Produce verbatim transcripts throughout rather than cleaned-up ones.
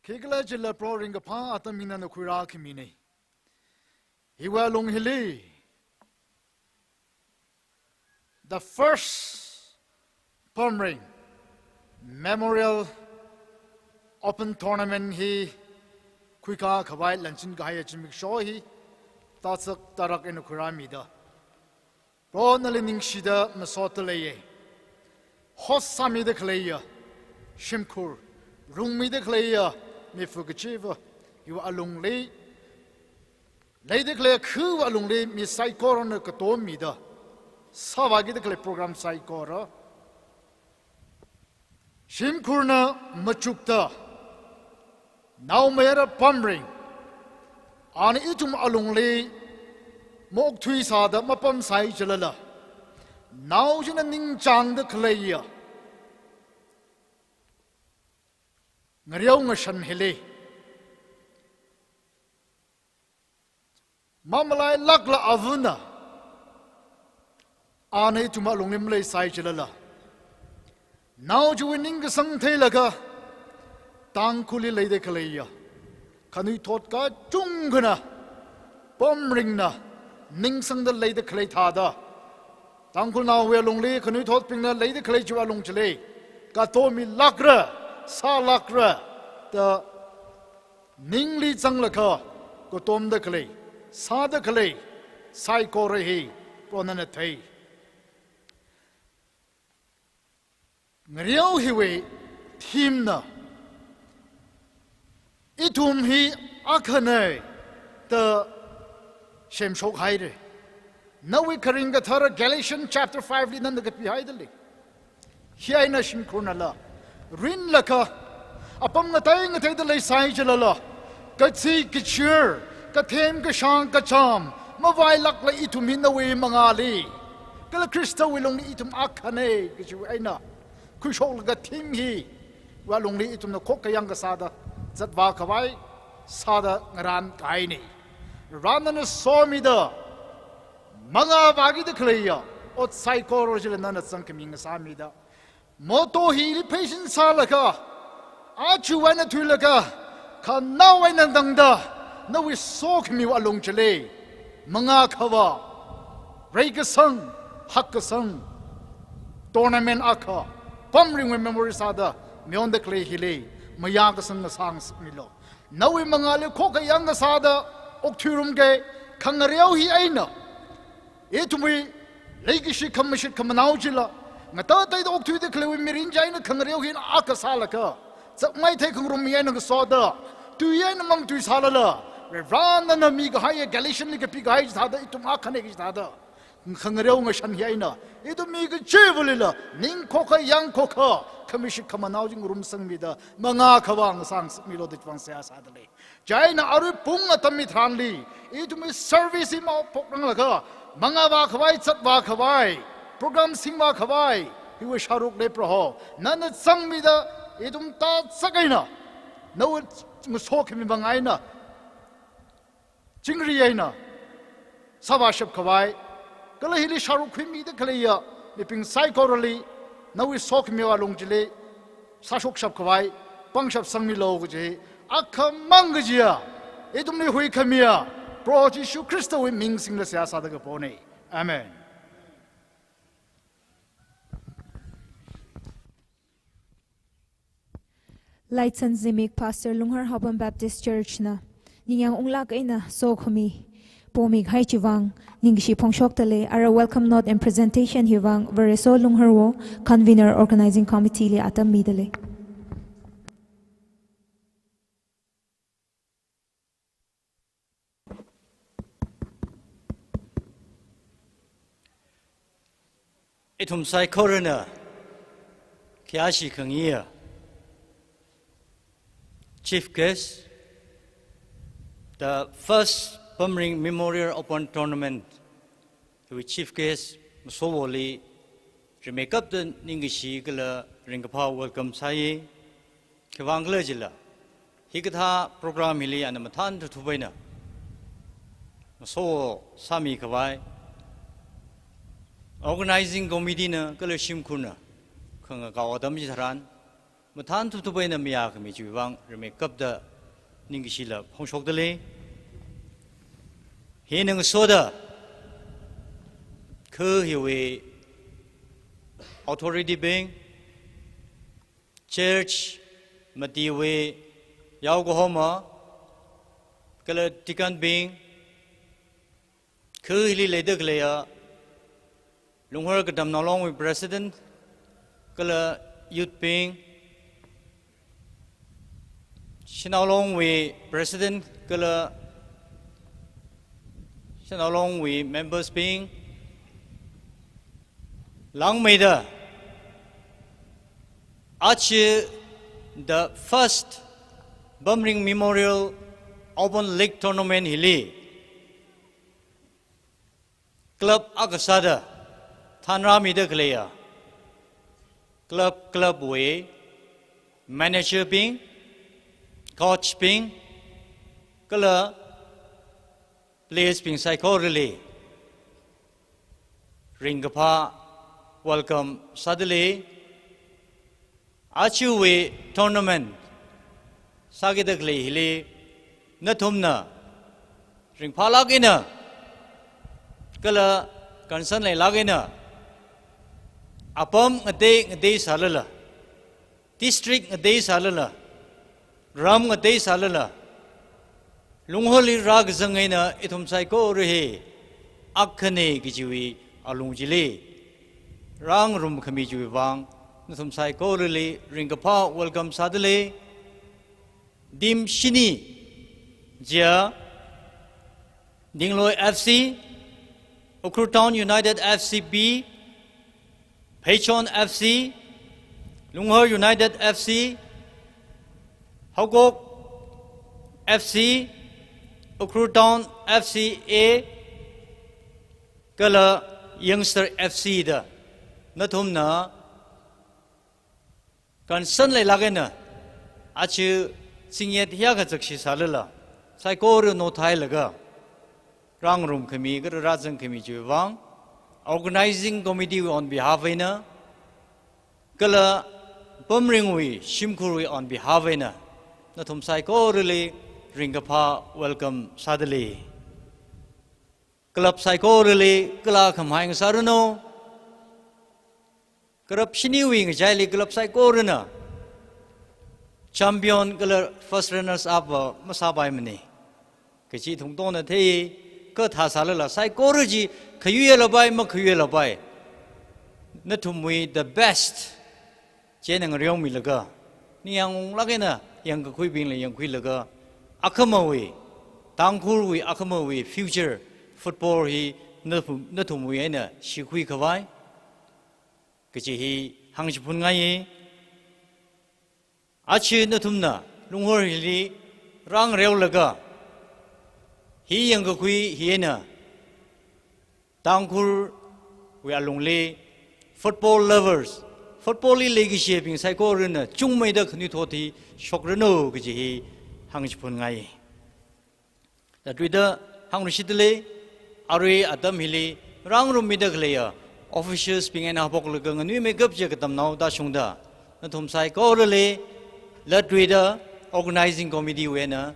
Khikhalajila Proho ringkaphā atam hina nakhuirā khami nei. Hiwui alung hili, the first Pamring Memorial Open Tournament hi khuikā khavai lanchin kahai zimiksho hi, tāsak tārak eina khuirāmida, Proho nali ningshida masot leiya. Host sāmida khaleiya shimkhur, rungmida khaleiya mifu kachiva, hiwui alungli, leida khalei khawui alungli mi saikorana katommida sāvākida khalei program saikora, shimkhurna machukta, naomayara Pamring, ana ithum alungli maokthui sāda mapamsai chilala, nao china ningchāngda khaleiya ngareo ngashan hili mamalailākla avana, ana ithum alungli maleisai chilala, nao chiwui ningkasang theilaga, Tangkhulli leida khaleiya khanuithot kachungkhana Pamringna ningsangda leida khalei thāda, Tangkhulnaowui alungli khanuithotbingna leida khalei chiwui alung chili, katommilākra, sālākra da ningli zanglaga katomda khalei, sāda khalei saikora hi Proho nana thei. Ngareo hiwui theme na, ithum hi akhana da semshokhaira. Nawui kharing kathara Galatians chapter five li nana kapihaida lei. Hi eina shimkhurnala rinlaga, apam ngatei ngateida leisai chilala, katsi kachir, kathem kashang kacham mavailākla ithum hi nawui mangāli, kala Khristawui lungli ithum akhana kajiwui eina khuishoklaga theme hiwui alungli ithumna khokkha yangkasāda zatvā khavai sāda ngarān kahaina. Varena somida, mangā vākida khaleiya ot saikora chila nana zangkhami ngasāmida, motto hili pheisin sālaga, aja eina thuilaga, khanao eina tangda, nawui sokhamiwui alung chili mangā khavā, reikasang, hakkasang tournament akha, Pamringwui memory sāda mayonda khalei hili mayākasang ngasā ngasakmilu. Nawui mangāli khokkha yangkasāda okthuirumkei. Khangareo hi eina, ithumwui leikashi khamashit khamanao chila, ngatateida okthuida khaleiwui mirin chi eina khangareo hina akha sālaga, zakmai thei khangarum hi eina ngasoda, tui eina mangtui sālala, Varena mikahaiya Galatians li kapikahai chithāda ithum akhana kaji thāda, khangareo ngashan hi eina ithum mi kachivalila ning khokkha yang khokkha, khamashit khamanao chi ngarumsangmida mangā khavā ngasā ngasakmilu da chiwui vang seihā sāda lei. Chieina arui pung atam hitharanli ithumwui service hi maophokranglaga, mangā vā khavai, zatvā khavai, program singvā khavai, hiwui sharukli Proho nana zangmida, ithum tāzak eina nawui ngasokhami vang eina, chingri eina sāvāshap khavai, kala hili sharuk khuimida khaleiya mibing saikorali nawui sokhamiwui alung chili sāshokshap khavai pangshap sangmilu kaji, akhamang kajiya ithumli huikhamiya Proho Jishu Khristawui ming singda seihā sāda kapona. Amen. Laitsan zimik Pastor Lunghar Haobam Baptist Church na ningyāng unglāk eina sokhami pomikahai chiwui vang ningkashi phongshokda lei. Ara welcome note and presentation hiwui vang Vareso Lunghar wo, Convener Organizing Committee li atam mida lei. Ithum saikorana khayāshi khangayi chief guest, the first Pamring Memorial Open Tournament, hiwui chief guest Masovoli rimeikapta ningkashi kala ringkaphā welcome sāya. Khiwuivang khala jila, hikathā program hili ana mathān thuthup eina Masowo sāmi khavai, organizing committee na kala shimkhurna khangakao atam chitharan, mathān thupthup eina mayākhami chiwui vang rimeikapta ningkashila phongshokdalei. Hi ngasoda kha hiwui authority bing, church matiwui yaokahoma kala deacon bing, kha hili leida khaleiya Lunghor Katamnao Longwui president kala youth bing, Shanao Longwui president kala Shanao Longwui members bing, langmeida aja the first Pamring Memorial Open League Tournament hili club akha sāda thanrāmida khaleiya club club wui manager bing, coach bing kala players bing saikorali ringkaphā welcome sādalei. Ajawui tournament sākida khalei hili nathumna ringphālāk eina kala concern leilāk eina apam ngatei ngatei sālala, district ngatei sālala, ram ngatei sālala, Lunghorli rākazang eina ithum saikora hi akhana kajiwui alung chili rāngarumkhami chiwui vang nathum saikorali ringkaphā welcome sādalei. Team shini chiya Ningloi F C, Ukhrul Town United F C B, Pheichon F C, Lunghor United F C, Haokok F C, Ukhrul Town F C A, kala Youngster F C da nathumna concern leilāk eina aja zingyet hiyākha zakshi sālala, saikora nothailaga rāngarumkhami kala rāzangkhami chiwui vang, organizing committee on behalf eina kala Pamringwui shimkhurwui on behalf eina nathum saikorali ringkaphā welcome sādalei. Club saikorali kala khamahai ngasāranu. Club shiniwui ngachaili club saikorana champion kala first runners up va masāpaimana kaji ithum tongna thei. Kha thā sālala saikora chi khayuiya lapai, makhayuiya lapai, nathumwui the best chieina ngareomilaga, ningyāng unglāk eina yangkakhuibingla yangkhuilaga, akhamawui, Tangkhulwui akhamawui future football hi nathum, nathumwui eina shikhui khavai kaji hi hāngchiphunngaiya. Aja nathumna Lunghor hili rāngareolaga, hi yangkakhui hi eina Tangkhulwui alungli football lovers, football li leikashibing saikorana chungmeida khanuithot hi shokranu kaji hi hāngchiphunngaiya. Latluida hāngluishitdalei, arui atam hili rāngarummida khaleiya officials bing eina haophoklaga nganuimeikap chiya Katamnao Tashungda nathum saikorali latluida organizing committee wui eina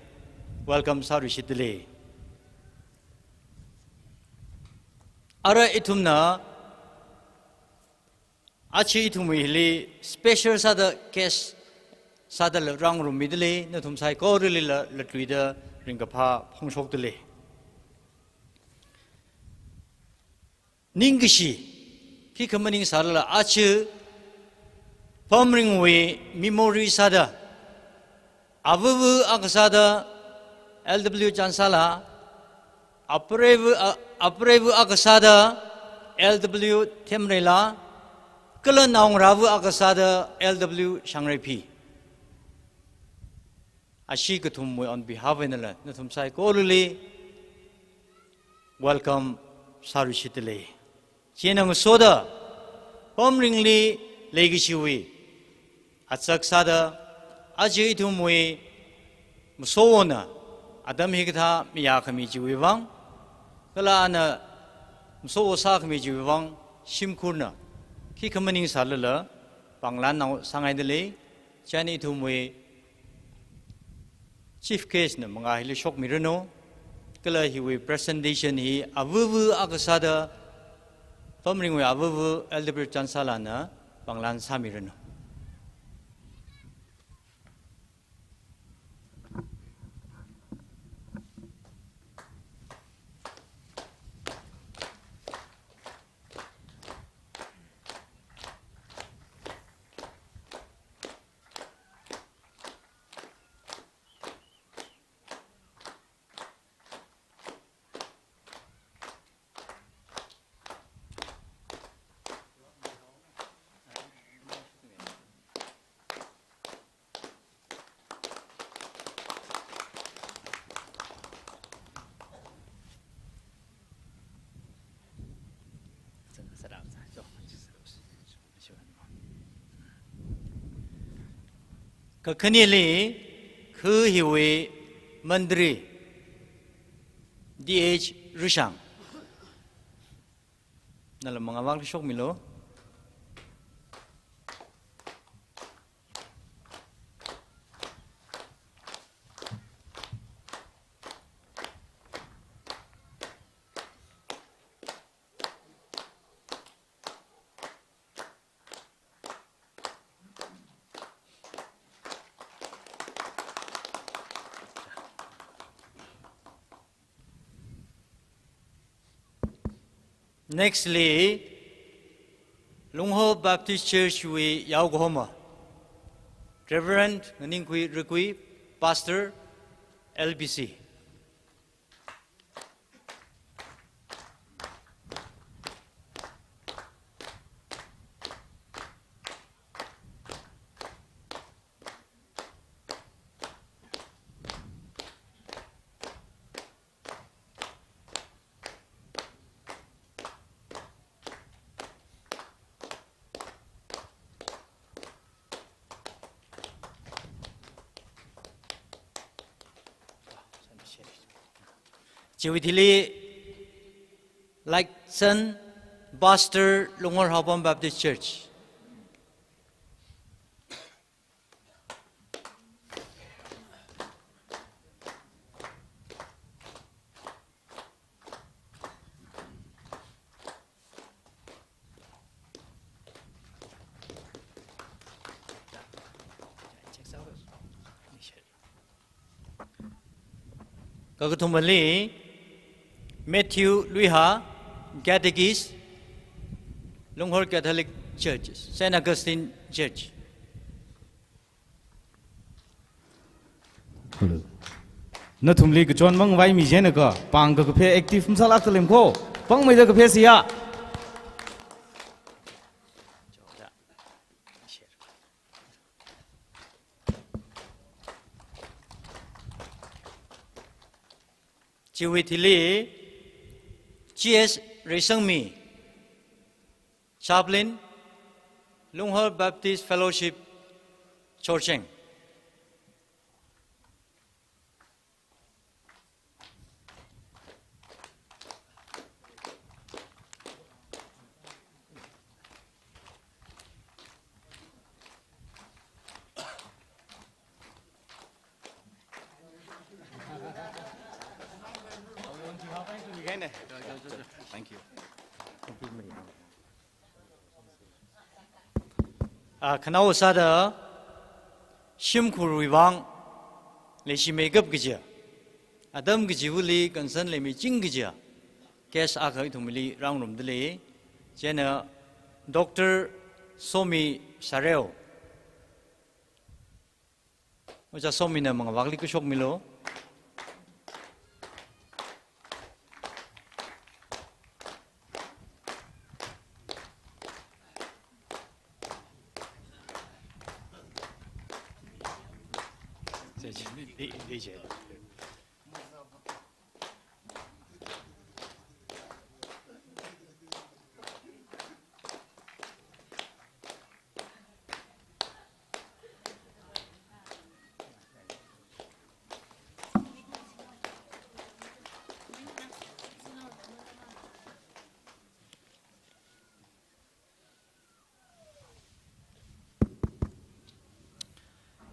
welcome sāluishitdalei. Ara ithumna aja ithumwui hili special sāda guest sāda la rāngarummidalei, nathum saikoralila latluida ringkaphā phongshokdalei. Ningkashi, khikha maning sālala aja Pamringwui memory sāda, avava akha sāda L W Chansala, apreiva, a-, apreiva akha sāda L W Themreila, kala naongarāva akha sāda L W Shangreiphi. Ashi kathumwui on behalf einala nathum saikorali welcome sāluishitdalei. Chieina ngasoda Pamringli leikashiwui azak sāda aja ithumwui masovana atam hikathā mayākhami chiwui vang, kala ana masovo sākhami chiwui vang shimkhurna khikha maning sālala panglānnao sāngaidalei. Chieina ithumwui chief guest na mangā hili shokmiranu, kala hiwui presentation hi avuvu akha sāda pamringwui avuvu Elder Chansala na panglan sāmiranu. Kakhaneli khu hiwui mantri D H Rushang. Nala mangā vang shokmilu. Nextly, Lunghor Baptist Church wui yaokahoma, Reverend Nganingkhui Rikui, Pastor, L B C. Chiwui thili, Laikson, Pastor, Lunghor Haopam Baptist Church. Kakathumali, Matthew Luiha, Catechist, Lunghor Catholic Church, Saint Augustine Church. Hello. Nathumli kachon mang vai mi jena ka, pāng kakaphe active masālākta lem ko, pāngmeida kaphe siya. Chiwui thili, G S Reisangmi, Chaplain, Lunghor Baptist Fellowship, Chorcheng. Thank you. Ah, khanao sāda shimkhurwui vang leishimeikap kajiya, atam kajiwuili concern leimiching kajiya guest akha ithumli rāngarumda lei. Chieina Doctor Somi Sareo. Ojā Somina mangā vangli khuishokmilu.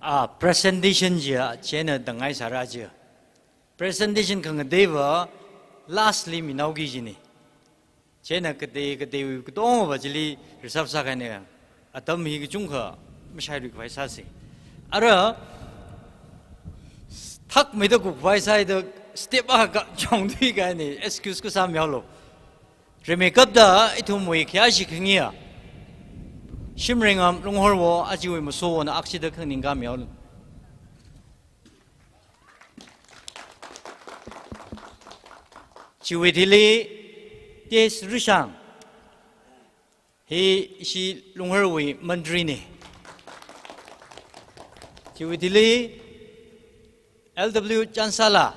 A, presentation chiya, chieina tangngai sāra chiya. Presentation khangateiva lastly minaoki kajina. Chieina katei kateiwui katongva chili reserve sākahaina. Atam hi kachungkha mashairui khavai sāsa. Ara, thakmeida kupkhavai sāda step akha chongthuikahaina, excuse kasā mihaolu. Rimeikapta ithumwui khayāshi khangayi, Shimreingam Lunghorwo, ajawui masovona akshida khanganingka mihaolu. Chiwui thili T S Rishang. Hi ishi Lunghorwui mantrina. Chiwui thili L W Chansala.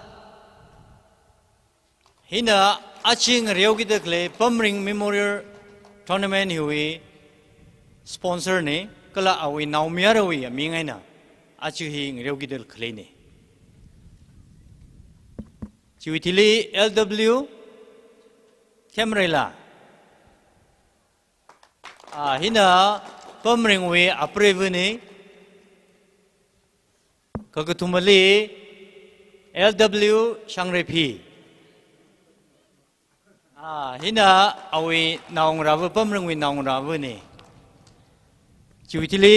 Hina aja ngareokida khalei Pamring Memorial Tournament hiwui sponsorna, kala awui naomayarawui aming eina aja hi ngareokida khaleina. Chiwui thili L W Themreila. A, hina Pamringwui apreivana. Kakathumali L W Shangreiphi. A, hina awui naongarāva, Pamringwui naongarāvana. Chiwui thili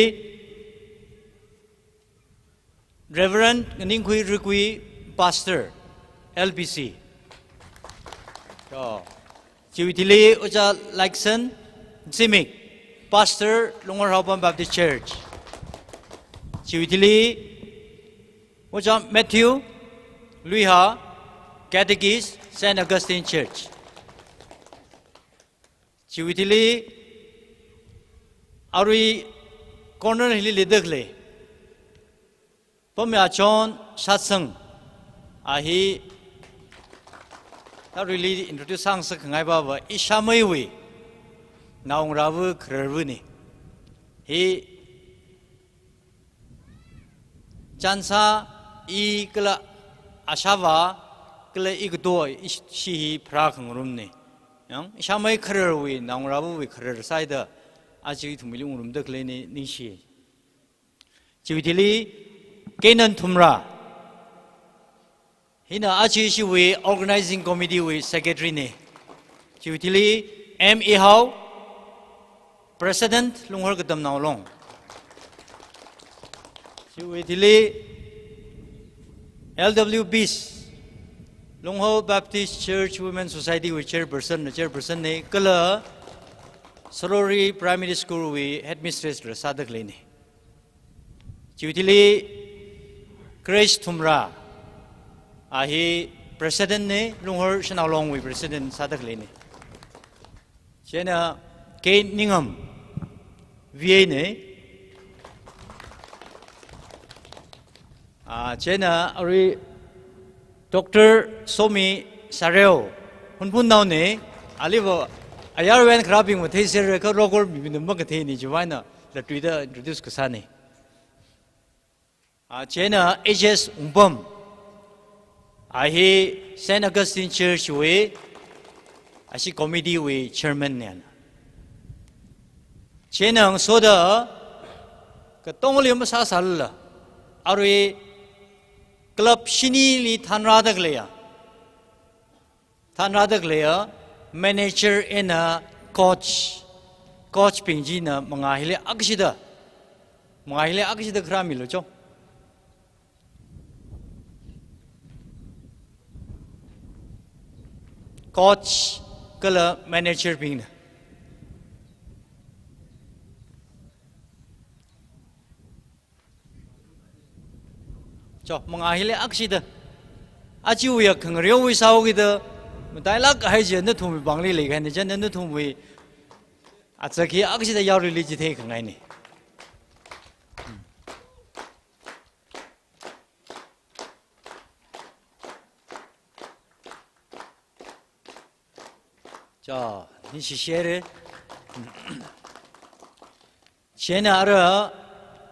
Reverend Nganingkhui Rikui, Pastor, L B C. Cho. Chiwui thili Ojā Laiksen Zimik, Pastor, Lunghor Haopam Baptist Church. Chiwui thili Ojā Matthew Luiha, Catechist, Saint Augustine Church. Chiwui thili arui corner hili leida khalei Pamya John Shatsang, a hi aruili introduce sāngasak khangai pava ishāmeiwui naongarāva khararvana. Hi Chansā, i kala ashāvā, kala i kato, ishi hi pharākhangarumna. Yang, ishāmei khararwui naongarāvawui kharar sāda aja ithumli ungrumda khaleina, ningshi. Chiwui thili Kenan Thumra. Hina aja ishiwui organizing committee wui secretary na. Chiwui thili M E Hao, President, Lunghor Katamnao Long. Chiwui thili L W Bis, Lunghor Baptist Church Women Society wui chairperson na, chairperson na, kala Sorori Primary School wui headmistress la sāda khaleina. Chiwui thili Grace Thumra, a hi President na, Lunghor Shanao Long wui President sāda khaleina. Chieina K Ningam, V A na. A, chieina arui Doctor Somi Sareo, Hunphunnaona, aliva ayarwui eina kharābingva theisera, kha roll call mibingna makatheina, chiwui eina latuida introduce kasāna. A, chieina H S Wungpam, a hi Saint Augustine Church wui, ashi committee wui chairman na. Chieina ngasoda katongali masāsālala, arui club shinili thānrāda khaleiya, thānrāda khaleiya manager eina coach, coach bing china mangā hili akshida, mangā hili akshida kharāmilu cho. Coach kala manager bingna. Cho, mangā hili akshida. Ajawui khangareowui sāhaokida, matailāk kahai chi nathumwui pāngli leikahaina, chieina nathumwui azak hi akshida yaruili chitheikhangaina. Cho, ningshishire. Chieina ara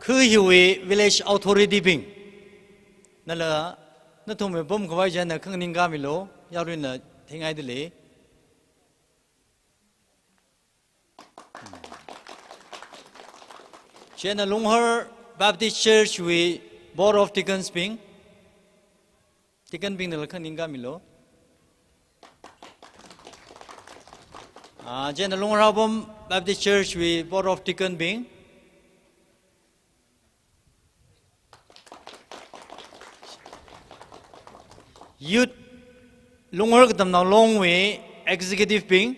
khu hiwui village authority bing, nala nathumwui pamkhavai china khanganingkamilu, yaruina theingaidalei. Chieina Lunghor Baptist Church wui Board of Deacons bing, Deacon bingna lakha ningkāmilu. Ah, chieina Lunghar Haopam Baptist Church wui Board of Deacon bing. Youth, Lunghar Katamnao Long wui executive bing.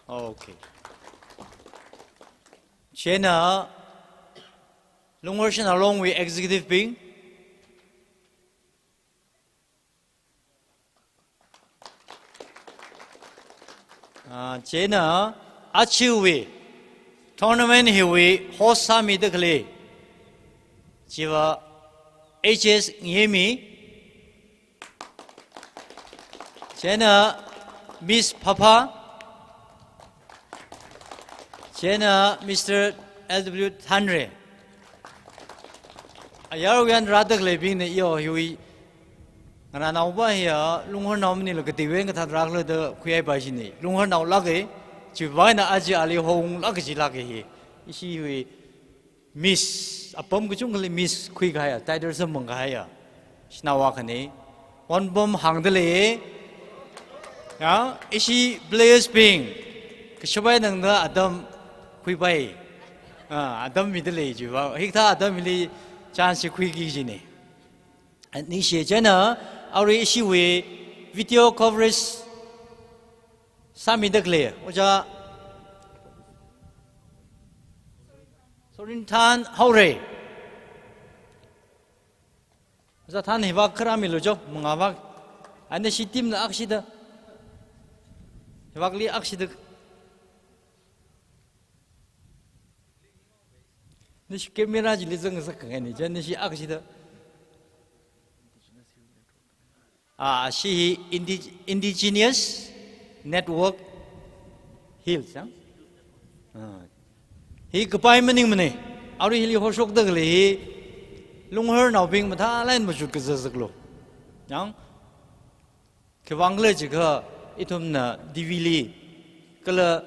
Okay. Chieina Lunghar Shanao Long wui executive bing. Ah, chieina achiwui tournament hiwui host sāmida khalei chiva H S Ngemi, chieina Miss Phapha, chieina Mister L W Thanre. Ayar uyan rāda khaleibingna iyo hiwui ngarānao pa hiya Lungharnao maningla katiwen kathat rākhala da khuihaipai shini. Lungharnao lāka, chiwui vang eina aja ali hong lāka chi lāka hi. Ishi hiwui Miss, apam kachungkhali Miss khuikahaiya, title samphangkahaiya shanao akhana. Wonpam hāngda lei. Ya, ishi players bing kashapai nangda atam khuipai. Ah, atam mida lei chiva. Hikathā atam hili chance khuiki kajina. Ningshi. Chieina arui ishiwui video coverage sāmida khalei Ojā Sorin Thanhaore. Ojā Than, hivak kharā milu jo, mangā vak. Ana ishi team na akshida. Hivakli akshida. Nishi camera chili zangsak khangaina, chieina nishi akshida. Ah, ishi hi indi-, Indigenous Network Hills, ah? Ah. Hi kapai maningmana. Arui hili hoshokda khalei hi Lungharnaobing mathālāk eina machut kazā zaklu. Yang, khiwuivang khala jiakha ithumna T V li kala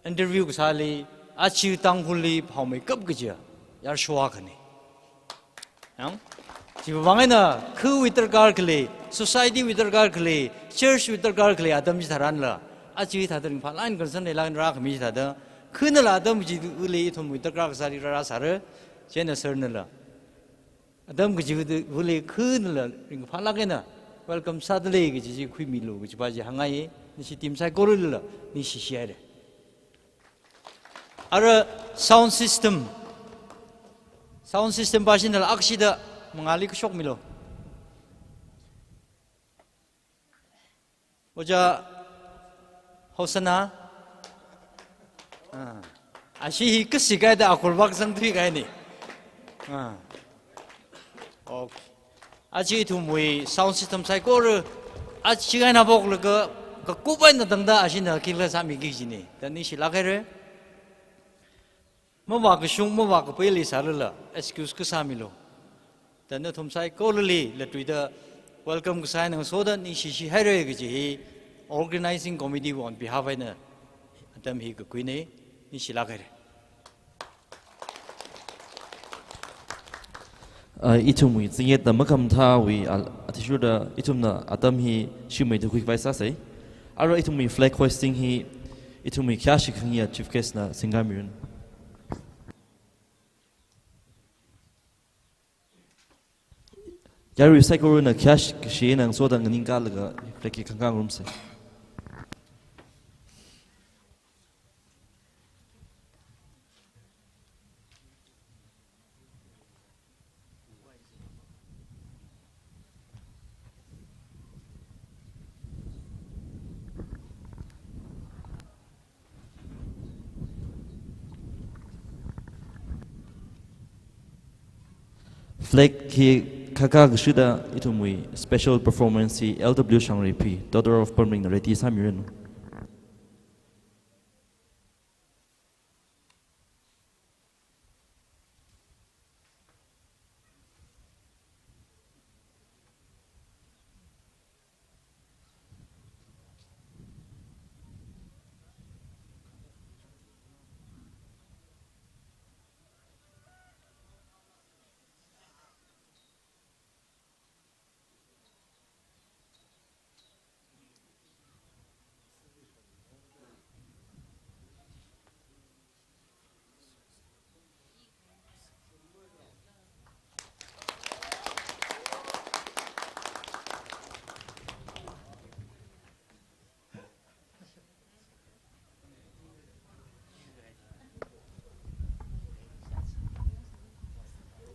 interview kasāli, aja Tangkhulli phaomeikap kajiya yarsho akhana. Yang, chiwui vang eina khawui darkar khalei, society wui darkar khalei, church wui darkar khalei atam chitharanla, aja hithāda ringphālāk eina concern leilāk eina rākhami chithāda, khanala atam kachivali ithumwui darkar kasāli rārāsāra, chieina sir nala atam kachivali khanala ringphālāk eina welcome sāda lei kaji chi khuimilu kajipa chi hāngngai. Nishi team saikorala ningshishihaira. Ara sound system. Sound system pa shinala akshida mangāli kashok milu. Ojā Hosanna. Ah. Ishi hi kashi kaida akhur vak zangthui kahaina. Ah. Okay. Aja ithumwui sound system saikora, aja kahaina phoklaga, kakup eina tangda ashina khikhala sāmiki kajina. Da ningshilāk haira. Mavākashung, mavākapai leisālala, excuse kasā milu. Da nathum saikorali, latuida welcome kasā eina ngasoda ningshishihaira kaji hi organizing committee on behalf eina atam hi kakhuina, ningshilāk haira. Ah, ithumwui zingyet da makhamathāwui, ah, athishurda ithumna atam hi shimei da khuikhavai sāsei. Arui ithumwui flag hoisting hi ithumwui khayāshi khangayi chief guest na singkāmiranu. Yarui saikorana khayāshi kashi eina ngasoda nganingkālaga flag hi khangkā ngarumsei. Flag hi khangkā kashida ithumwui special performance hi L W Shangreipi, daughter of Pamringna ready sāmiranu.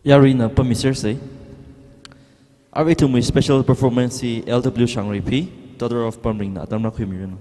Yaruina pammisersa. Arui ithumwui special performance hi L W Shangreiphi, daughter of Pamringna atam rākhuimiranu.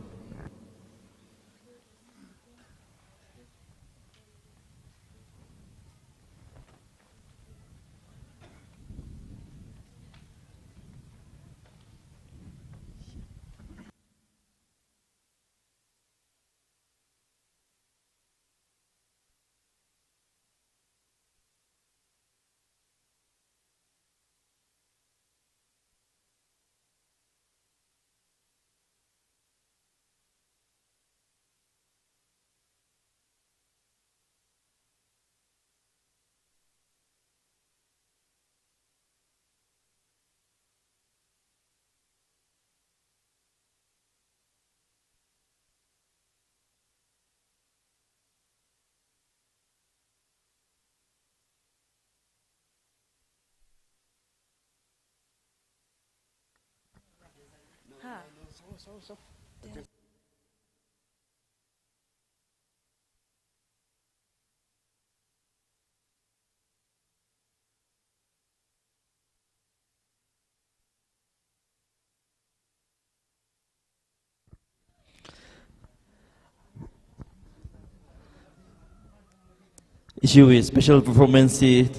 Ishiwui special performance hi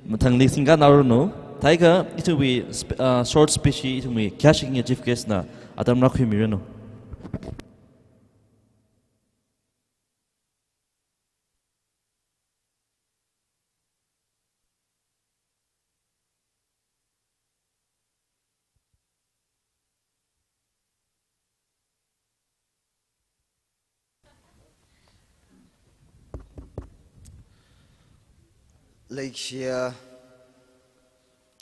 mathangli singkhangaranu. Thākha ithumwui sp-, ah, short speech hi ithumwui khayāshi kharinga chief guest na atam rākhuimiranu. Leishiya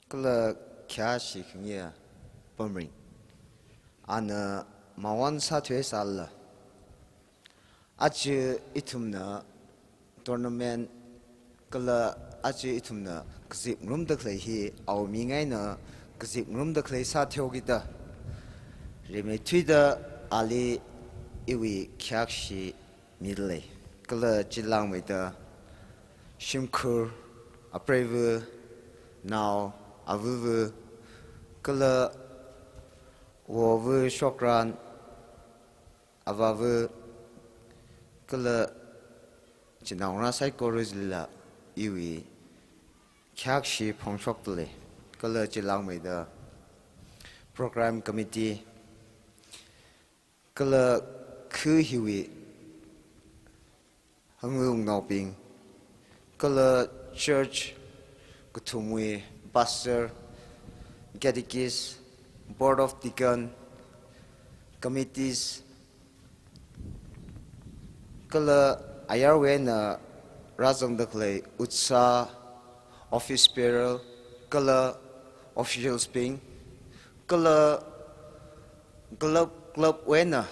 kala khayāshi kharinga Pamring, ana mawon sāthuisālala, aja ithumna tournament kala aja ithumna kazip ngarumda khalei hi awui ming eina kazip ngarumda khalei sāthuikida, rimeithuida ali iwui khayāshi midalei. Kala chilāngmeida shimkhur, apreiva, nao, avava, kala wova shokran, avava, kala chinaongarā saikoralila iwui khayāshi phongshokdalei. Kala chilāngmeida program committee, kala kha hiwui hangungnaobing, kala church kathumwui pastor, catechist, board of deacon, committees, kala ayarwui eina rāzangda khalei UTSA office bearer, kala officials bing, kala club, club wui eina,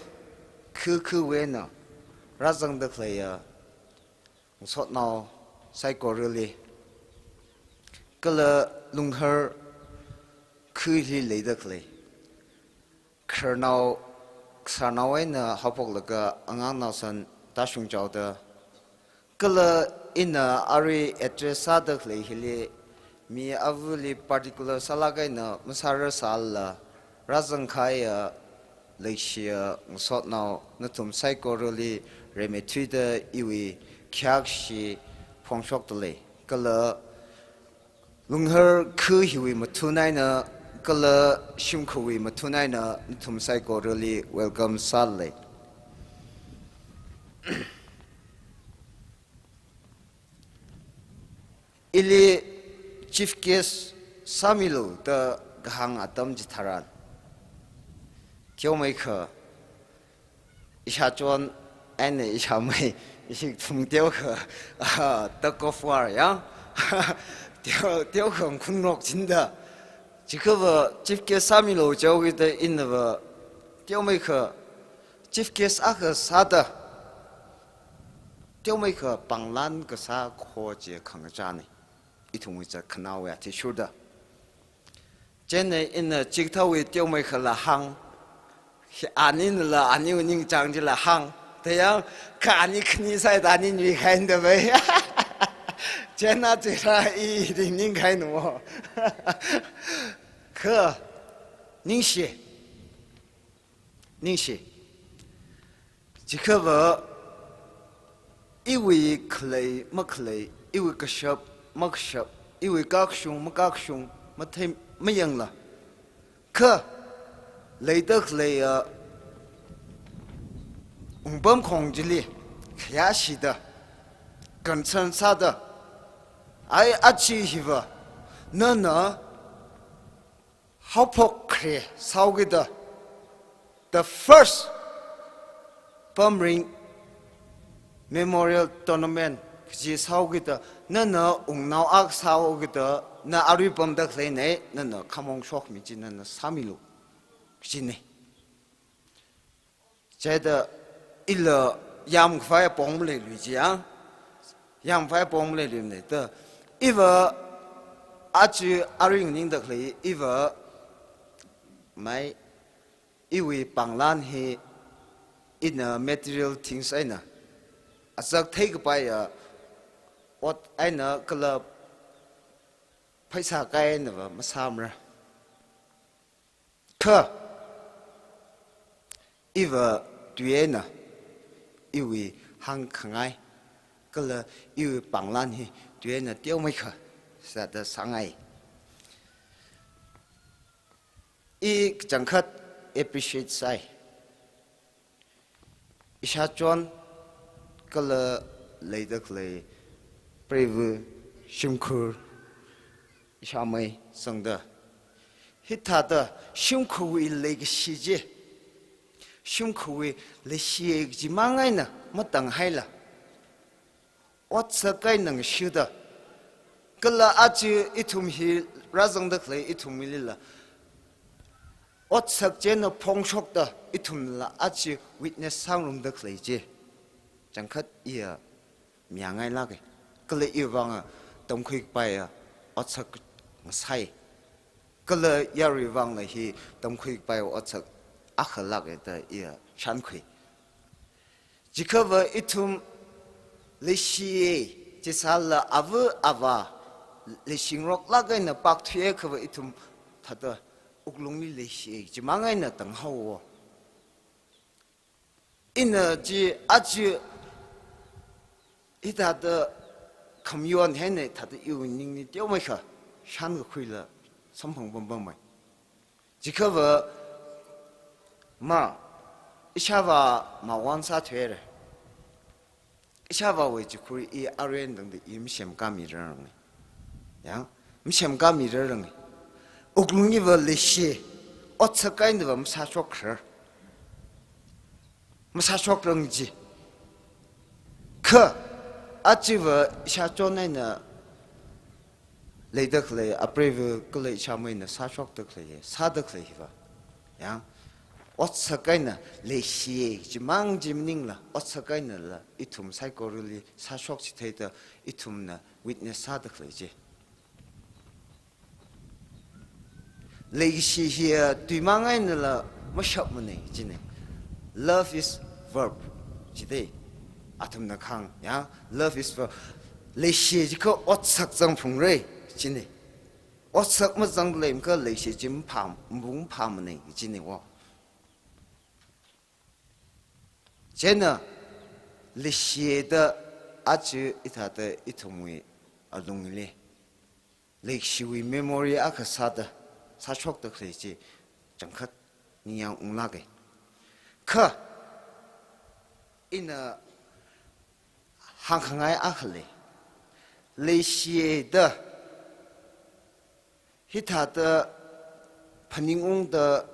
kha khawui eina rāzangda khaleiya ngasotnao saikorali, kala Lunghar khali leida khalei khararnao, kasarnao eina haophoklaga angangnao san tāshungchaoda, kala ina arui address sāda khalei hili mi avali particular sālāk eina masārasālala, rāzangkahaiya leishiya ngasotnao nathum saikorali rimeithuida iwui khayāshi phongshokdalei. Kala Lunghar kha hiwui mathun eina, kala shimkhurwui mathun eina nathum saikorali welcome sālei. Ili chief guest sāmilu da kahāng atam chitharan, teomeikha ishāchon eina ishāmei, ishi kathum teokha, ah, tug of war ya. Teo, teokha khunrok chinda. Chikhava chief guest sāmilu jihaokida inava teomeikha chief guest akha sāda, teomeikha pānglan kasā kho chi khangachāna. Ithumwui zat khanaowui athishurda. Chieina ina chikathāwui teomeikhala hāng, hi aninala aniwui ningchāng chila hāng, thāyang kha ani khani sāda ani nui khainda bai. Chieina chira i ning ningkahai no. Kha, ningshi. Ningshi. Chikhava, iwui khalei makhalei, iwui kashap makashap, iwui kakshung makakshung, mathei mayangla. Kha, leida khaleiya, wungpamkhong chili, khayāshida, concern sāda, ai achi hiva, nana, haophok khare sāhaokida, the first Pamring Memorial Tournament kaji sāhaokida, nana wungnao akha sāhaokida, na arui pamda khaleina, nana khamong shokmi chi nana sāmilu, kajina. Chieina ila yāmkhavai apong maleilui jiya. Yāmkhavai apong maleiluimana da. Iva aja arui nganingda khalei, iva mai iwui pānglan hi ina material things eina, azak theikapaiya ot eina kala pheisā kai einava masāmara. Kha, iva tui eina, iwui hāngkhangai, kala iwui pānglan hi tui eina teomeikha sāda sāngai. I kachangkhat appreciate sāi. Ishāchon kala leida khalei preiva shimkhur ishāmei sangda. Hithāda shimkhurwui leikashi chi, shimkhurwui leishi kaji mang eina matanghaila, otsak eina ngashida, kala aja ithum hi rāzangda khalei ithumlila otsak china phongshokda ithumla aja witness sāngarumda khalei chi, changkhat iya mayāngailāka. Kala iwui vang tamkhui kapaiya otsak ngasai. Kala yaruiwui vangla hi tamkhui kapaiya otsak akhalāka da iya shānkhui. Chikhava ithum leishiya chisāla ava avā leishingaroklāk eina pakthuiya khava ithum thāda wuklungli leishiya chi mang eina tanghaowa. Ina chi aja hithāda khamayon eina thāda iwui ningli teomeikha shānkakhuila samphang pampammei. Chikhava ma, ishāvā mawon sāthuira. Ishāvāwui chikhur i arui eina tangda i masemkāmiraranga. Ya, masemkāmiraranga. Wuklungliva leishi, otsak einava masāshokrar. Masāshokrang chi. Kha, ajava ishāchon eina leida khalei, apreiva kala ishāmeina sāshokda khalei, sāda khalei hiva. Ya, otsak eina leishiya chi mang chi maningla, otsak einala ithum saikorali sāshok chitheida ithumna witness sāda khalei chi. Leishi hiya tui mang einala mashapmana jina. Love is verb jida. Athumna kahāng, ya, love is verb. Leishi jiakha otsak zangphungra jina. Otsak mazangda leiakha leishi chi maphā, mapung maphāmana jina wo. Chieina leishida aja hithāda ithumwui alungli leishiwui memory akha sāda, sāshokda khalei chi changkhat ningyāng unglāka. Kha ina hāngkhangai akha lei. Leishida hithāda phaningungda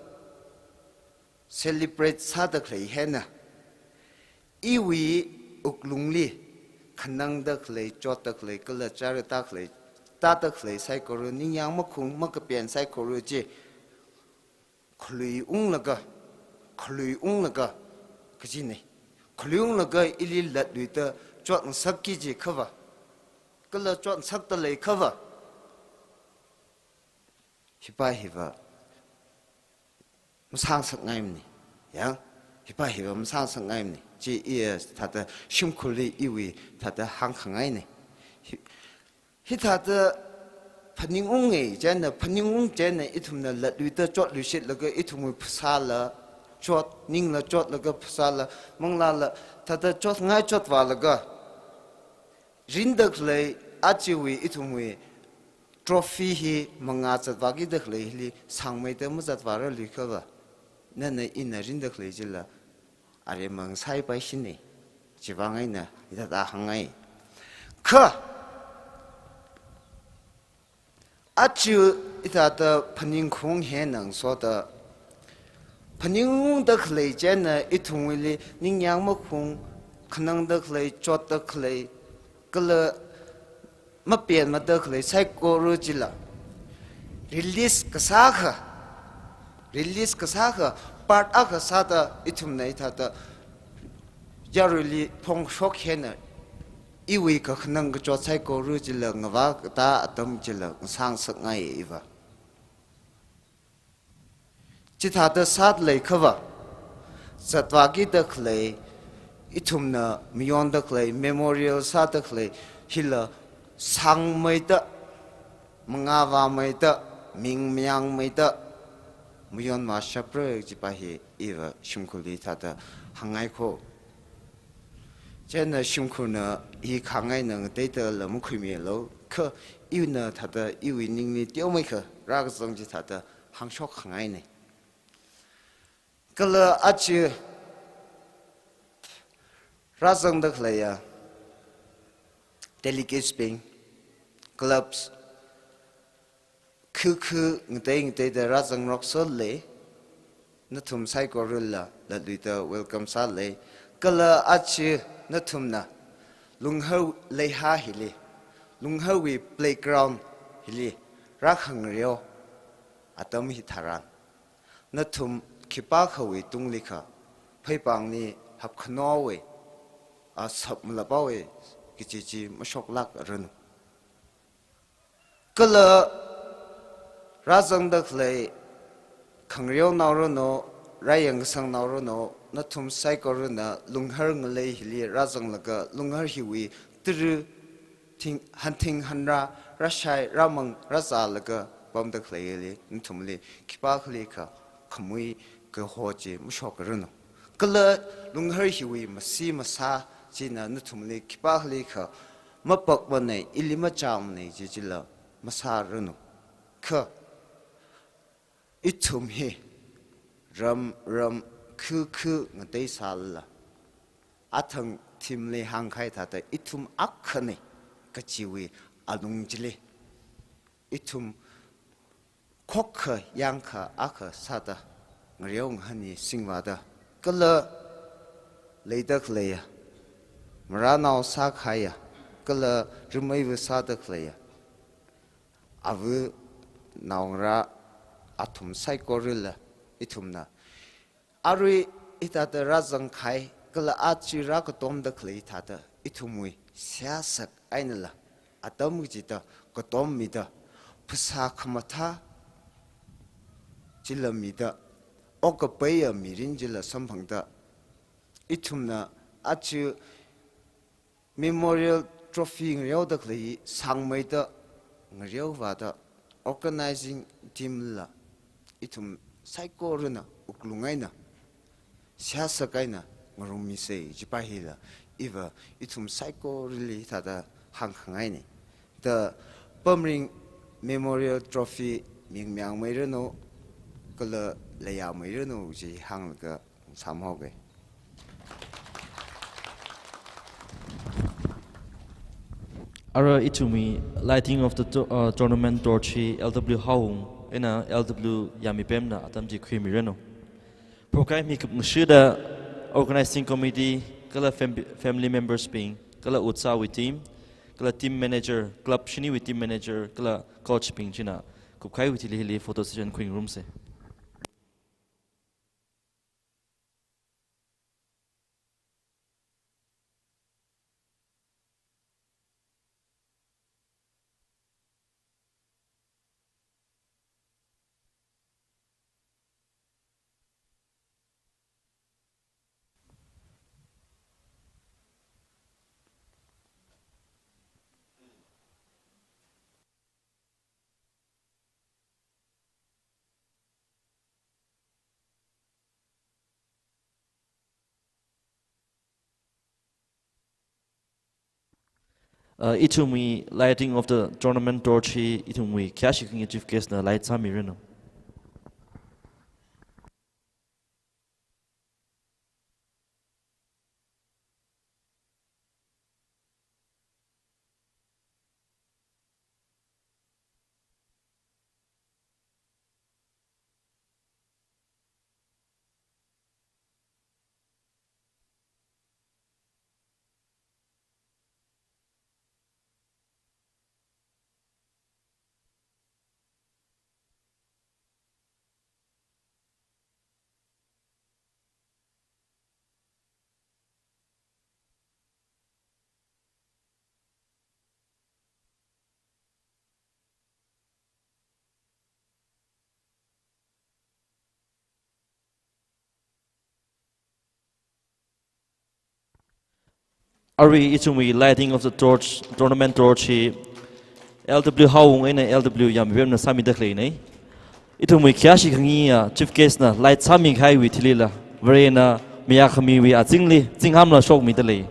celebrate sāda khalei hina, iwui wuklungli khanangda khalei, chotda khalei, kala chara tā khalei, tāda khalei saikora, ningyāng makhung makapen saikora chi khalui unglaga, khalui unglaga kajina. Khalui unglaga ili latluida chotngasakki jiakhava, kala chotngasakda leiakhava, hipa hiva masāngasakngaimana. Ya, hipa hiva masāngasakngaimana. Chi iya thāda shimkhurli iwui thāda hāngkhangaina. Hi, Hithāda phaningunga, chieina phaningung chieina ithumna latluida chotluishitlaga ithumwui phasāla chot, ningla chotlaga phasāla, manglāla thāda chotngai chotvālaga, rinda khalei ajawui ithumwui trophy hi mangā zatvākida khalei hili sāngmeida mazatvārarluiakhava, nana ina rinda khalei chila aremang saipaishina. Chiwui vang eina hithāda hāngngai. Kha aja hithāda phaningkhaung hi ngasoda, phaningungda khalei chieina ithumwuili ningyāng makhaung, khanangda khalei, chotda khalei, kala mapenmada khalei saikora chila release kasākha, release kasākha part akha sāda ithumna hithāda yaruili phongshok hi eina iwui kakhanang kachot saikora chila ngavā katā atam chila ngasāngasakngai iva. Chithāda sāda leiakhava, zatvākida khalei, ithumna mayonda khalei, memorial sāda khalei hila sāngmeida, mangā vāmeida, ming mayangmeida mayonvāshapra kajipa hi iva shimkhurli thāda hāngngaiko. Chieina shimkhurna hi khangaiya ngateida la makhuimilu, kha ina thāda iwui ningli teomeikha rākazang chithāda hāngshok khangaina. Kala aja rāzangda khaleiya delegates bing, clubs, khikhi ngatei ngateida rāzangrokserlei, nathum saikorala latluida welcome sālei. Kala aja nathumna Lunghar leihā hili, Lungharwui playground hili rākhangareo atam hitharan, nathum khipākhawui tunglikha pheipāngli hapkhanowa, a, sap malaphaowa kaji chi mashoklākranu. Kala rāzangda khalei khangareonao ranu, rāyangkasangao ranu, nathum saikorana Lunghar ngalei hili rāzanglaga Lunghar hiwui tara thing, hanthing hanra, rāshai, rāmang, rāzālaga pamda khaleili, nathumli khipākhalikha khamui kaho chi mashokranu. Kala Lunghar hiwui masi masā china nathumli khipākhalikha mapakmana, ili machāmana kaji chila masāranu. Kha ithum hi ram ram khikhi ngateisālala, athang thimli hāngkahai thāda ithum akhana kajiwui alung chili, ithum khokkha yangkha akha sāda, ngareo ngahānli singvāda, kala leida khaleiya, marānao sākahaiya, kala rimeivā sāda khaleiya, ava naongarā athum saikorala ithumna arui hithāda rāzangkahai, kala aja rākatomda khalei thāda ithumwui seihā sak einala, atam kachida katommida, phasā khamathā chila mida, okapaiya mirin chila samphangda, ithumna aja Memorial Trophy ngareoda khalei sāngmeida ngareovāda, organizing team la ithum saikorana wuklung eina, seihā sak eina ngarummisei, chipa hila iva ithum saikorali thāda hāngkhangaina. Da Pamring Memorial Trophy ming mayangmeiranu, kala leiyāmeiranu chi hānglaga sāmhaoga. Ara ithumwui lighting of the to-, uh, tournament torch hi L W Haowung eina L W Yamipemna atam chi khuimiranu. Program hi kupngashuda organizing committee, kala fam-, family members bing, kala Utsav wui team, kala team manager, club shiniwui team manager, kala coach bing china kupkahaiwui thili hili photo session khuingarumsei. Uh, ithumwui lighting of the tournament torch hi ithumwui khayāshi khangayi chief guest na light sāmiranu. Arui ithumwui lighting of the torch, tournament torch hi L W Haowung eina L W Yambibemna sāmida khaleina. Ithumwui khayāshi khangayi chief guest na light sāmikahaiwui thilila Varena mayākhamiwui azingli zinghāmla shokmida lei.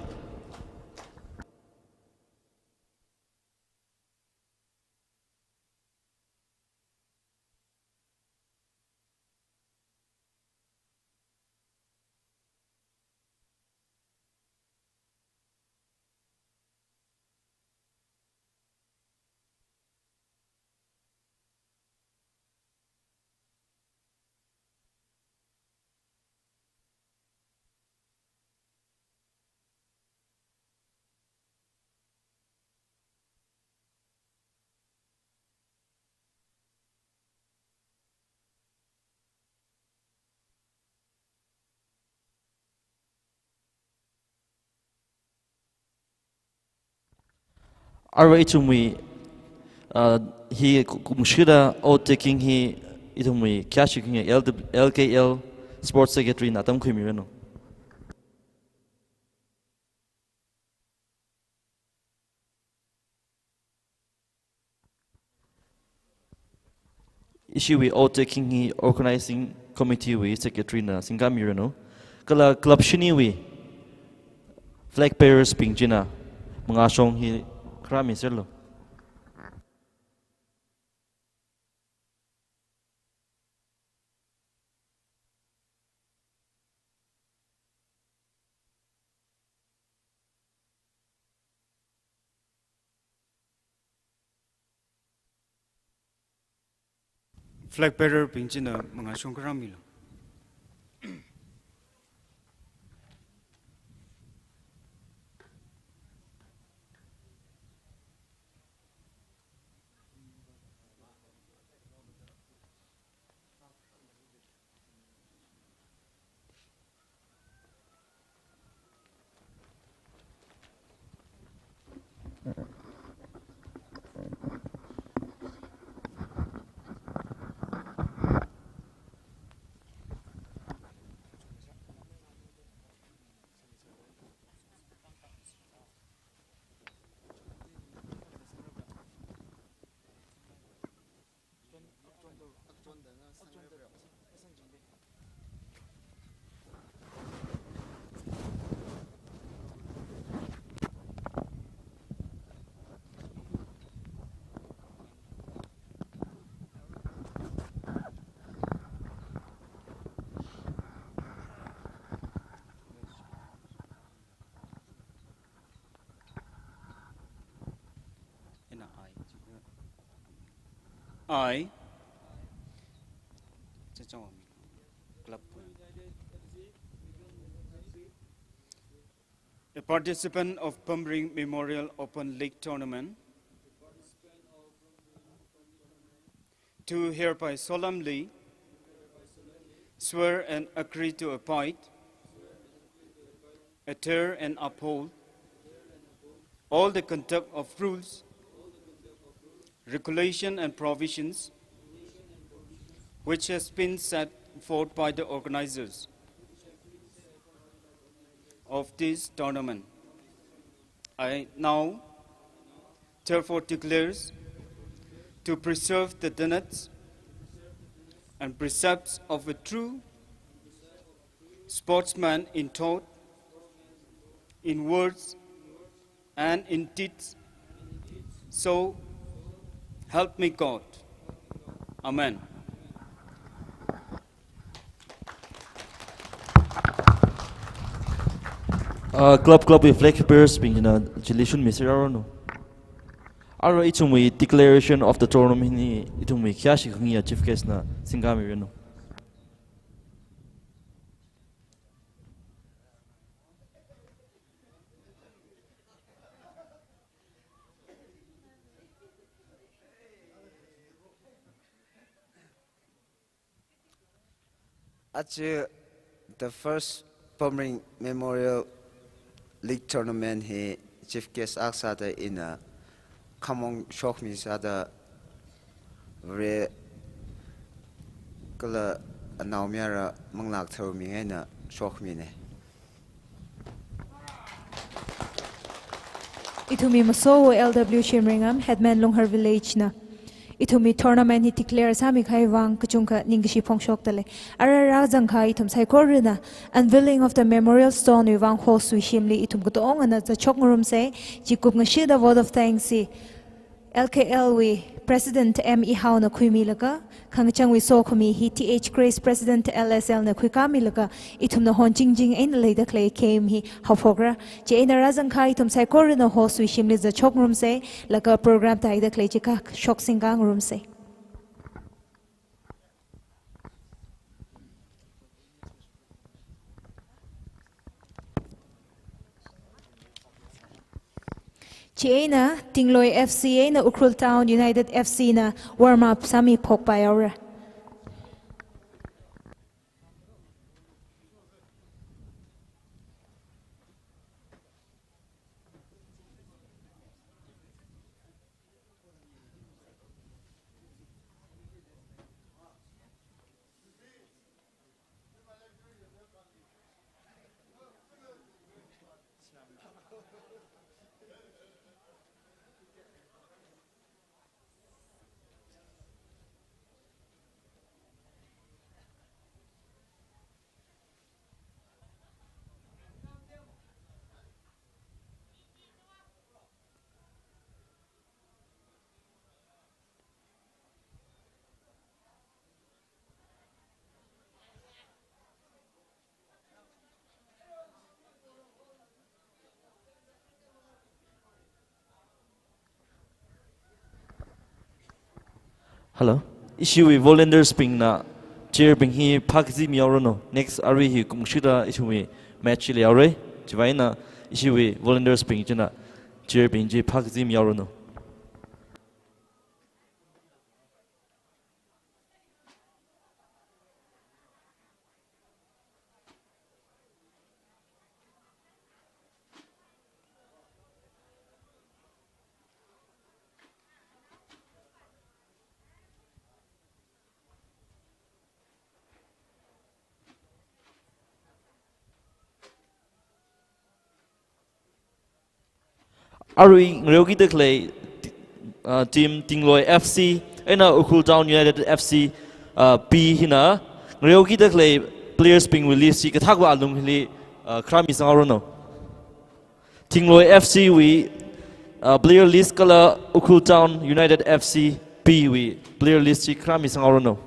Arui ithumwui, uh, hi ku-, kumshida oath taking hi ithumwui khayāshi khangayi L W, L K L Sports Secretary na tamkhuimiranu. Ishiwui oath taking hi organizing committee wui secretary na singkamiranu. Kala club shiniwui flag bearers bing china mangāshong hi kharāmiserlu. Flag bearer bing china mangāshong kharāmilu. Ina I. I. Club. A participant of Pamring Memorial Open League Tournament. Do hereby solemnly swear and agree to abide, adhere and uphold all the conduct of rules, regulation and provisions which has been set forth by the organizers of this tournament. I now therefore declares to preserve the tenets and precepts of a true sportsman in thought, in words, and in deeds, So help me God. Amen. Uh, club club wui flag bearers bingna chili shunmi sāranu. Arui ithumwui declaration of the tournament hi ithumwui khayāshi khangayi chief guest na singkamiranu. Aja the first Pomring Memorial League Tournament hi chief guest akha sāda ina khamong shokmi sāda Vare kala anaomayara Manglak Tharumi eina shokmina. Ithumwui maso L W Shimreingam, Headman Lunghar Village na ithumwui tournament hi declare sāmi kahai vang kachungkha ningkashi phongshokdalei. Ara rāzangkahai ithum saikorana unveiling of the memorial stone wui vang host wui shimli ithum katongana zatshok ngarumsa. Chi kupngashida vote of thanks hi L K L wui President M Ihaona khuimilaga, khangachangwui sokhami hi T H Grace President L S L na khuikāmilaga, ithumna honchingching eina leida khalei game hi haophokra. Chieina rāzangkahai ithum saikorana host wui shimli zatshok ngarumsa, laga program tāhaida khalei chikha shok singka ngarumsa. Chieina Tingloi F C eina Ukhrul Town United F C na warm up sāmi phokpai haora. Hello. Ishiwui volunteers bingna chair bing hi phākazimi haoranu. Next arui hi kumshida ishiwui match hi leihaora. Chiwui vangna ishiwui volunteers bing china chair bing chi phākazimi haoranu. Arui ngareokida khalei, uh, team Tingloi F C eina Ukhrul Town United F C, uh, B hina ngareokida khalei players bingwui list chi kathākva alung hili, uh, kharāmi sanghaoranu. Tingloi F C wui, uh, player list kala Ukhrul Town United F C B wui player list chi kharāmi sanghaoranu.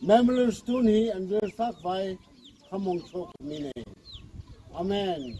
Memorial Stone hi unveil sākhavai khamong shokmina. Amen.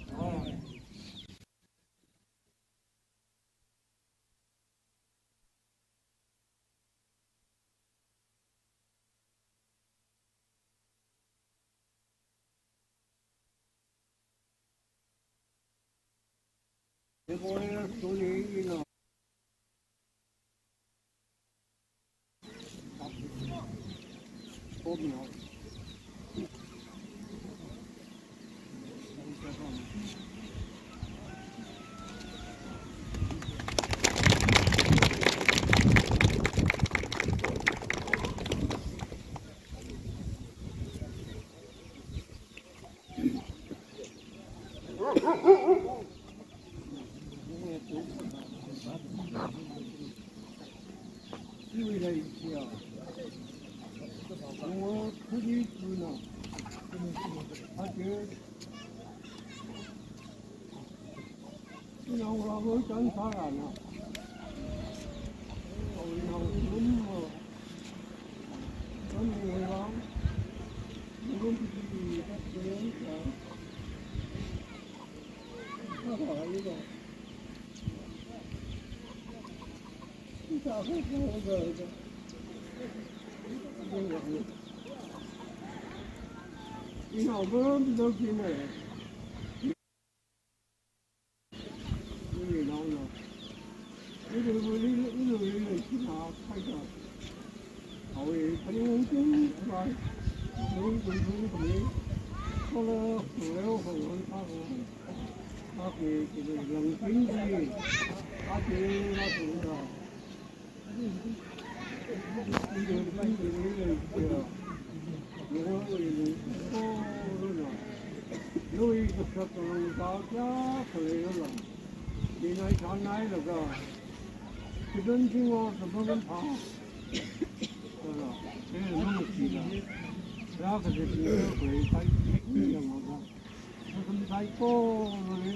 Nathum saikorali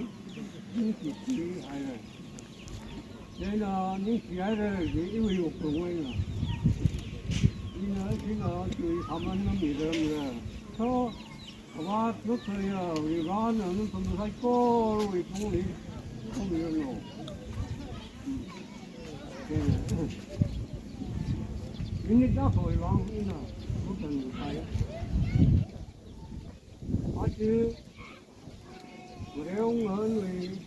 ningshi haira. Chieina ningshi haira, iwui wuklung eina. Ina, ina tui khaman mamiramra. So, Avā Tshoktheiya Varena nathum saikorawui tungli khuimiranu. Minute akhawui vang ina khuitan hai. Aja Ngareonganwui,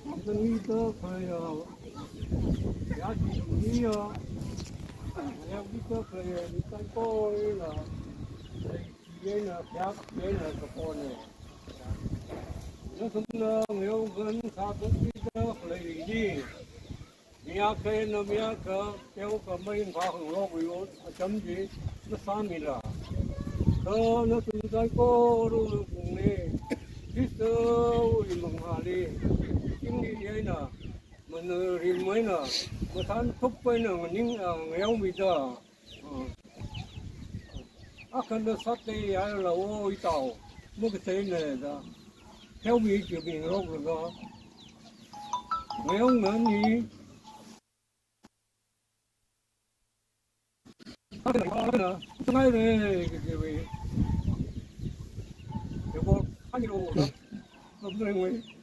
Tangkhul mita khaya, yāshi miya, Ngareo mita khaya, mi saikorawui eina, yena, yena, yena, kapona. Nathumna Ngareongan sāthuida khalei chi, mi akha eina mi akha teokha mayinphā khangarokluiwui acham chi masāmila. Kha nathum saikorawui wuklungli Khristawui mangāli, chingri eina, mangarim eina, mathānthup eina nganing, ah, ngareomida. Ah. Akhana sātheihai lāwo itao, makatheina da. Theomi chimingaroklaga. Ngareongan hi. Akhana, akhana, sangaira, kajiwui. Yako, ani lo, lo, lo, lo, lo.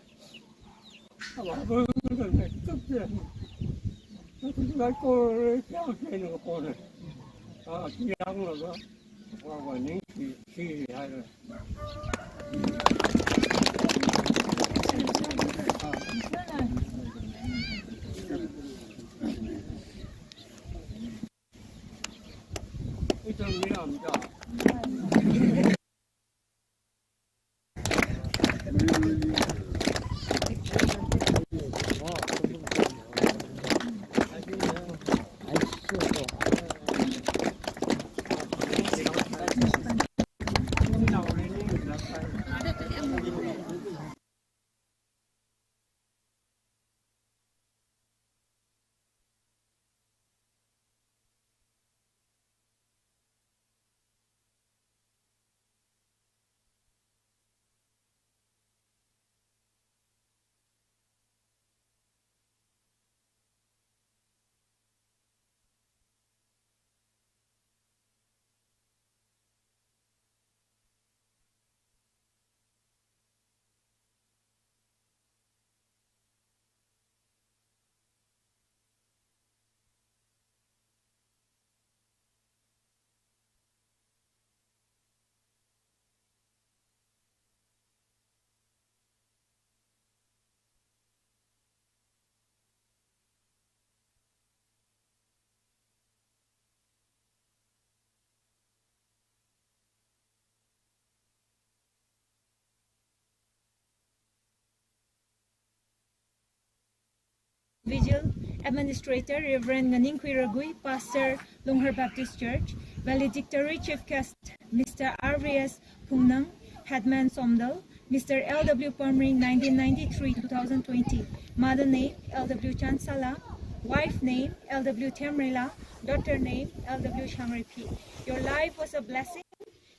Vigil, Administrator Reverend Nganingkhui Ragui, Pastor, Lunghar Baptist Church, Valedictory Chief Guest Mister R V S Phungnang, Headman Somdal, Mister L W Pamring, nineteen ninety-three two thousand twenty. Mother name, L W Chansala. Wife name, L W Themrela. Daughter name, L W Shangrepi. Your life was a blessing,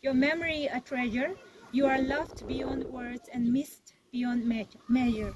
your memory a treasure. You are loved beyond words and missed beyond me-, measure.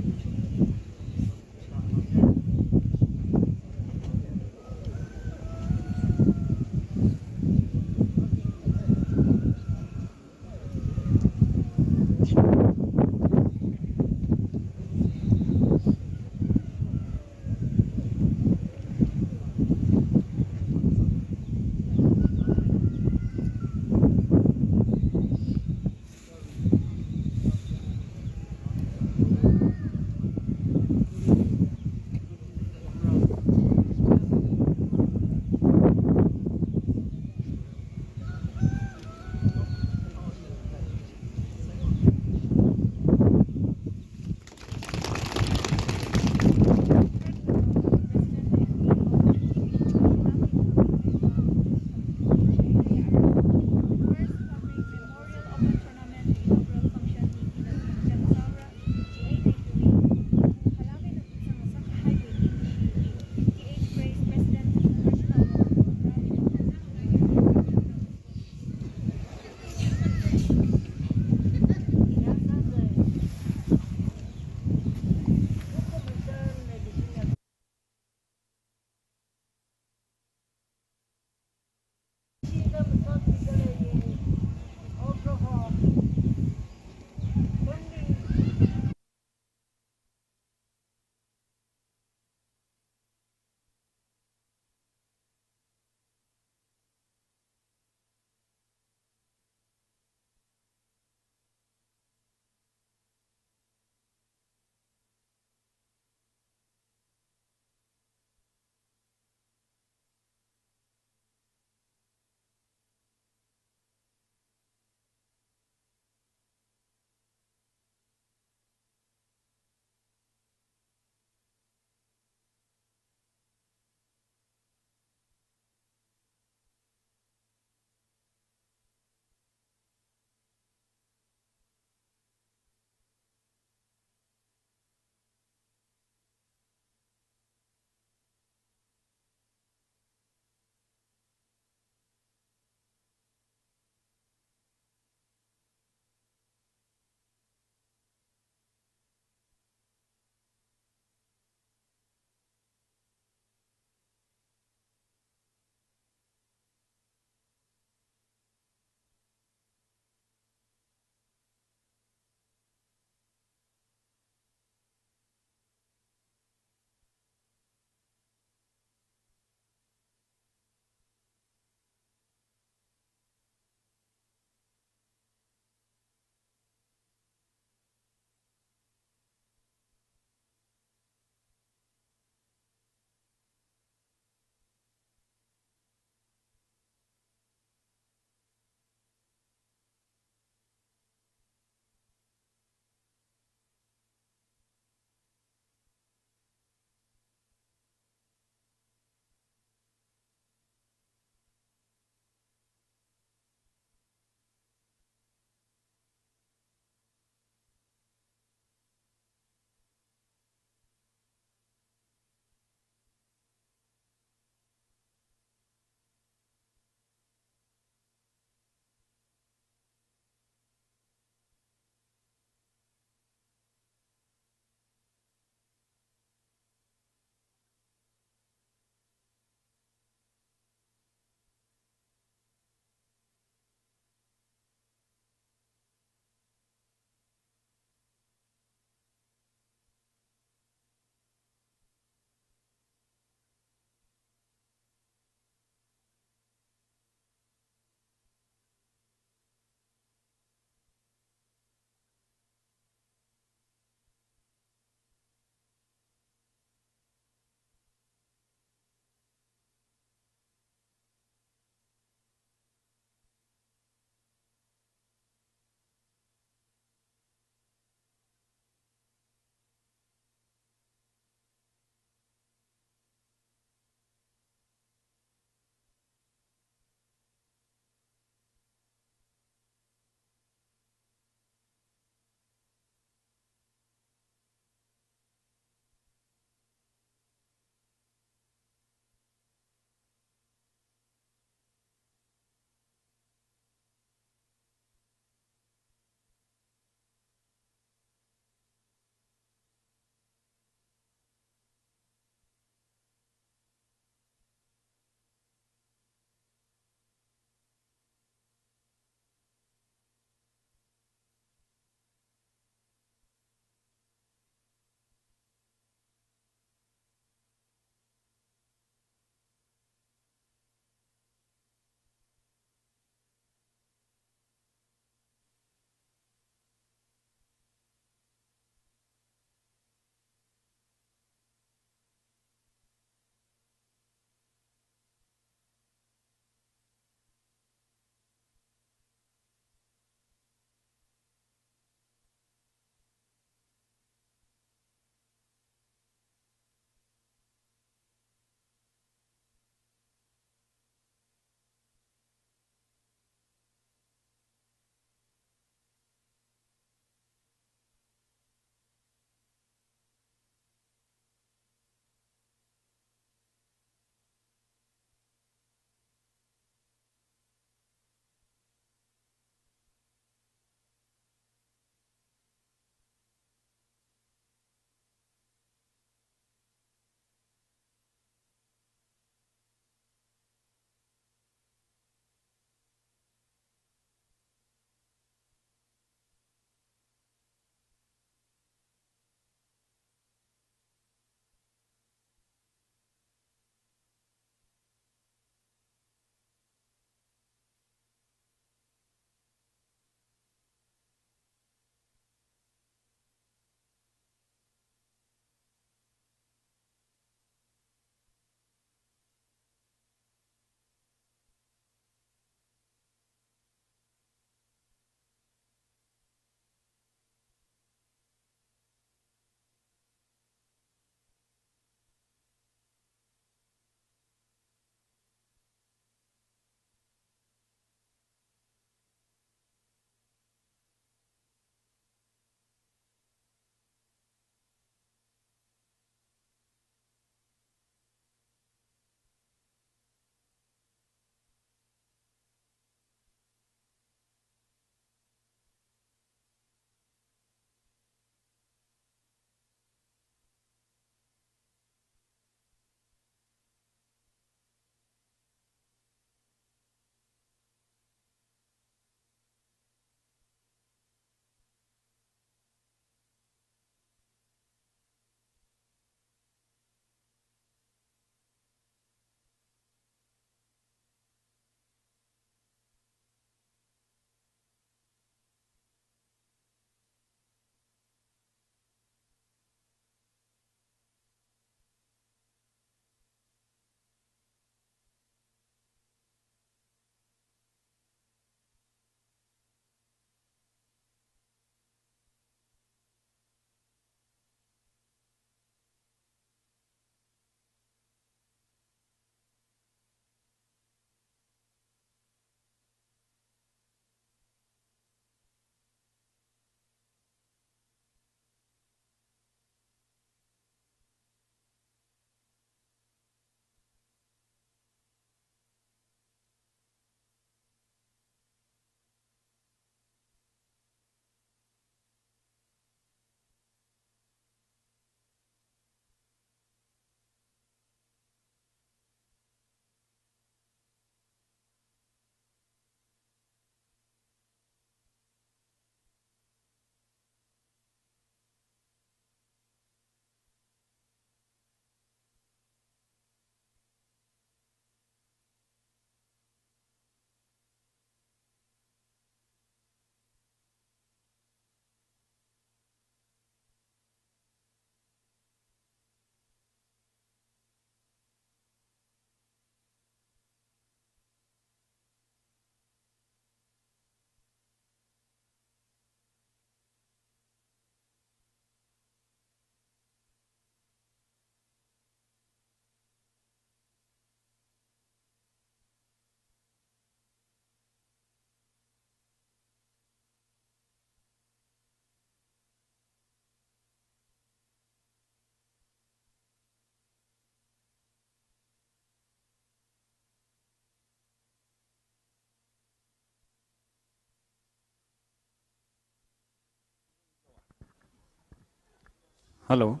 Hello.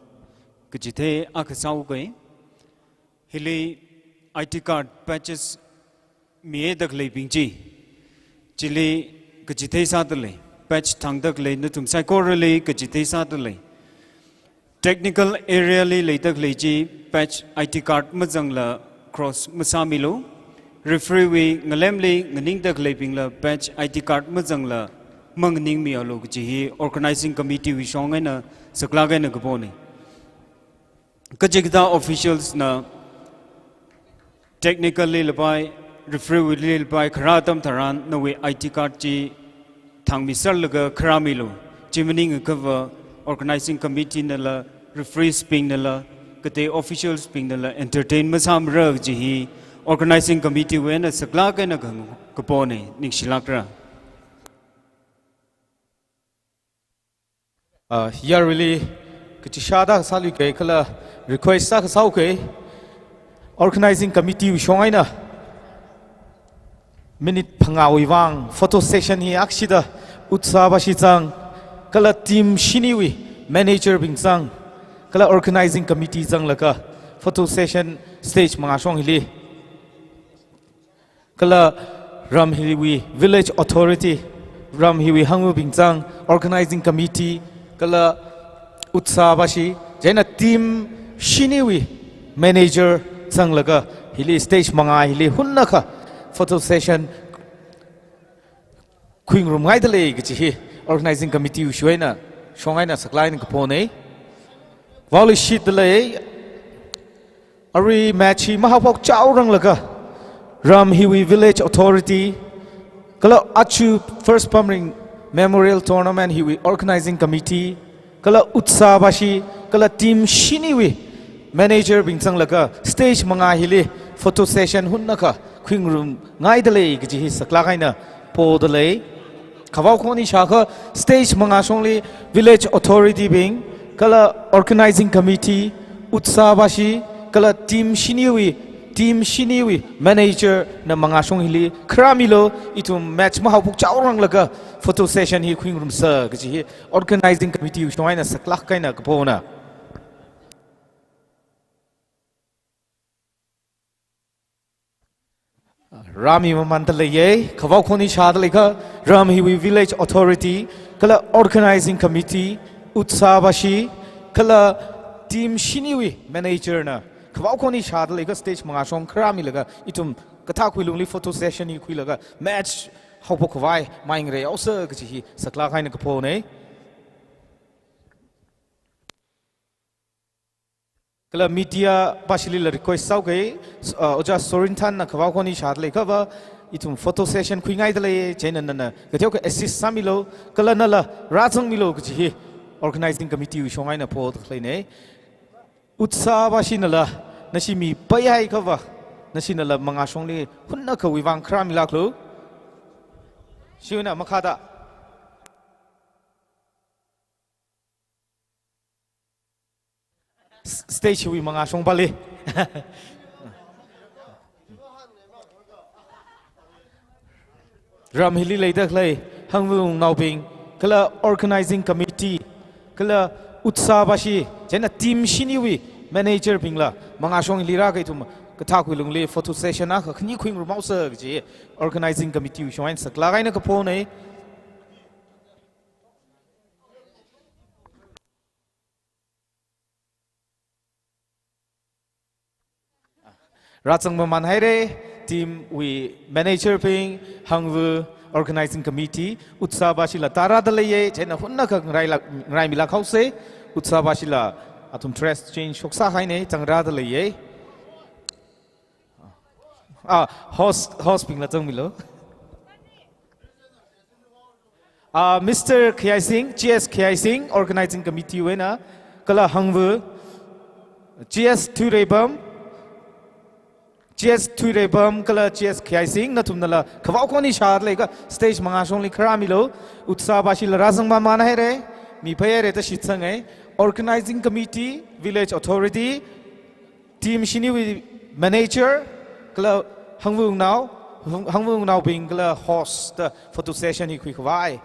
Kachithei akha sāuke. Hili I D card badges miya da khaleibing chi. Chili kachithei sādalei. Badge thangda khalei nathum saikorali kachithei sādalei. Technical area li leida khalei chi badge I D card mazangla cross masāmilu. Referee wui ngalemli nganingda khaleibingla badge I D card mazangla manganingmialu kaji hi organizing committee wui shong eina saklāk eina kapona. Kachikathā officials na technical li lapai, referee wui li lapai, kharā atam tharan nawui I D card chi thangmiserlaga kharāmilu. Chi maningakha va organizing committee nala, referees bing nala, katei officials bing nala entertain masāmara kaji hi organizing committee wui eina saklāk eina ka-, kapona, ningshilākra. Ah, yaruili kachishāda sāluike kala request sākha sāuke. Organizing committee wui shong eina minute phangāwui vang photo session hi akshida Utsa Bashi zang, kala team shiniwui manager bing zang, kala organizing committee zanglaga photo session stage mangāshong hili. Kala ram hiwui village authority, ram hiwui hangvabing zang, organizing committee, kala Utsa Bashi, chieina team shiniwui manager zanglaga hili stage mangā hili hunnakha photo session khuingarumngaidalei kaji hi organizing committee wui shong eina, shong eina saklāk eina kapona. Vaoleishitdalei, arui match hi mahaophok chaoranglaga, ram hiwui village authority, kala aja First Pamring Memorial Tournament hiwui organizing committee, kala Utsa Bashi, kala team shiniwui manager bing zanglaga stage mangā hili photo session hunnakha khuingarumngaidalei kaji hi saklāk eina podalei. Khavao khon ishākha stage mangāshongli village authority bing, kala organizing committee, Utsa Bashi, kala team shiniwui, team shiniwui manager na mangāshong hili kharāmilu, ithum match mahaophok chaoranglaga photo session hi khuingarumsa kaji hi organizing committee wui shong eina saklāk eina kapona. Rāmi mamandalei, khavao khon ishādalei kha, ram hiwui village authority, kala organizing committee, Utsa Bashi, kala team shiniwui manager na khavao khon ishādalei kha stage mangāshong kharāmilaga ithum kathā khuilungli photo session hi khuilaga match haophok khavai mai ngareihaosa kaji hi saklāk eina kapona. Kala media bashilila request sāuke, uh, Ojā Sorinthan na khavao khon ishādalei kha va, ithum photo session khuingaidalei, chieina nana kateokha assist sāmilu, kala nala rāzangmilu kaji hi organizing committee wui shong eina poda khaleina. Utsa Bashi nala, nashi mi paihai kha va, nashi nala mangāshongli hunnakhawui vang kharāmilāklu. Chiwuina makhada S-, stage wui mangāshong pali. Ram hili leida khalei hangvawungnaobing, kala organizing committee, kala Utsa Bashi, chieina team shiniwui manager bingla mangāshong hili rākahai ithum kathā khuilungli photo session akha khani khuingarumhaosa kaji organizing committee wui shong eina saklāk eina kapona. Rāzang maman haira, team wui manager bing, hangva, organizing committee, Utsa Bashila tārāda leiya, chieina hunnakha ngarai la, ngarai milāk haosa, Utsa Bashila athum dress change shoksā haina, zangrāda leiya. Ah, host, host bingla zangmilu. Ah, Mister Khayai Singh, G S Khayai Singh, Organizing Committee wui eina, kala hangva, G S Thuireibam, G S Thuireibam, kala G S Khayai Singh, nathumnala khavao khon ishāda leikha stage mangāshongli kharāmilu, Utsa Bashila rāzang maman haira, mi phei haira da shitsanga, Organizing Committee, Village Authority, team shiniwui manager, kala hangvawungnao, hang-, hangvawungnaobing kala host da photo session hi khuikhavai.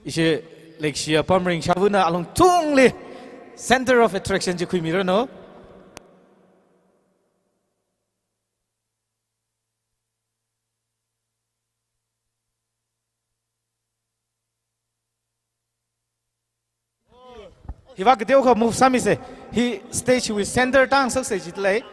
Ishi leikashiya pamring shavuna alungthungli center of attraction chi khuimiranu. Hiva kateokha move sāmise. Hi stage wui center tang sakse jitlei.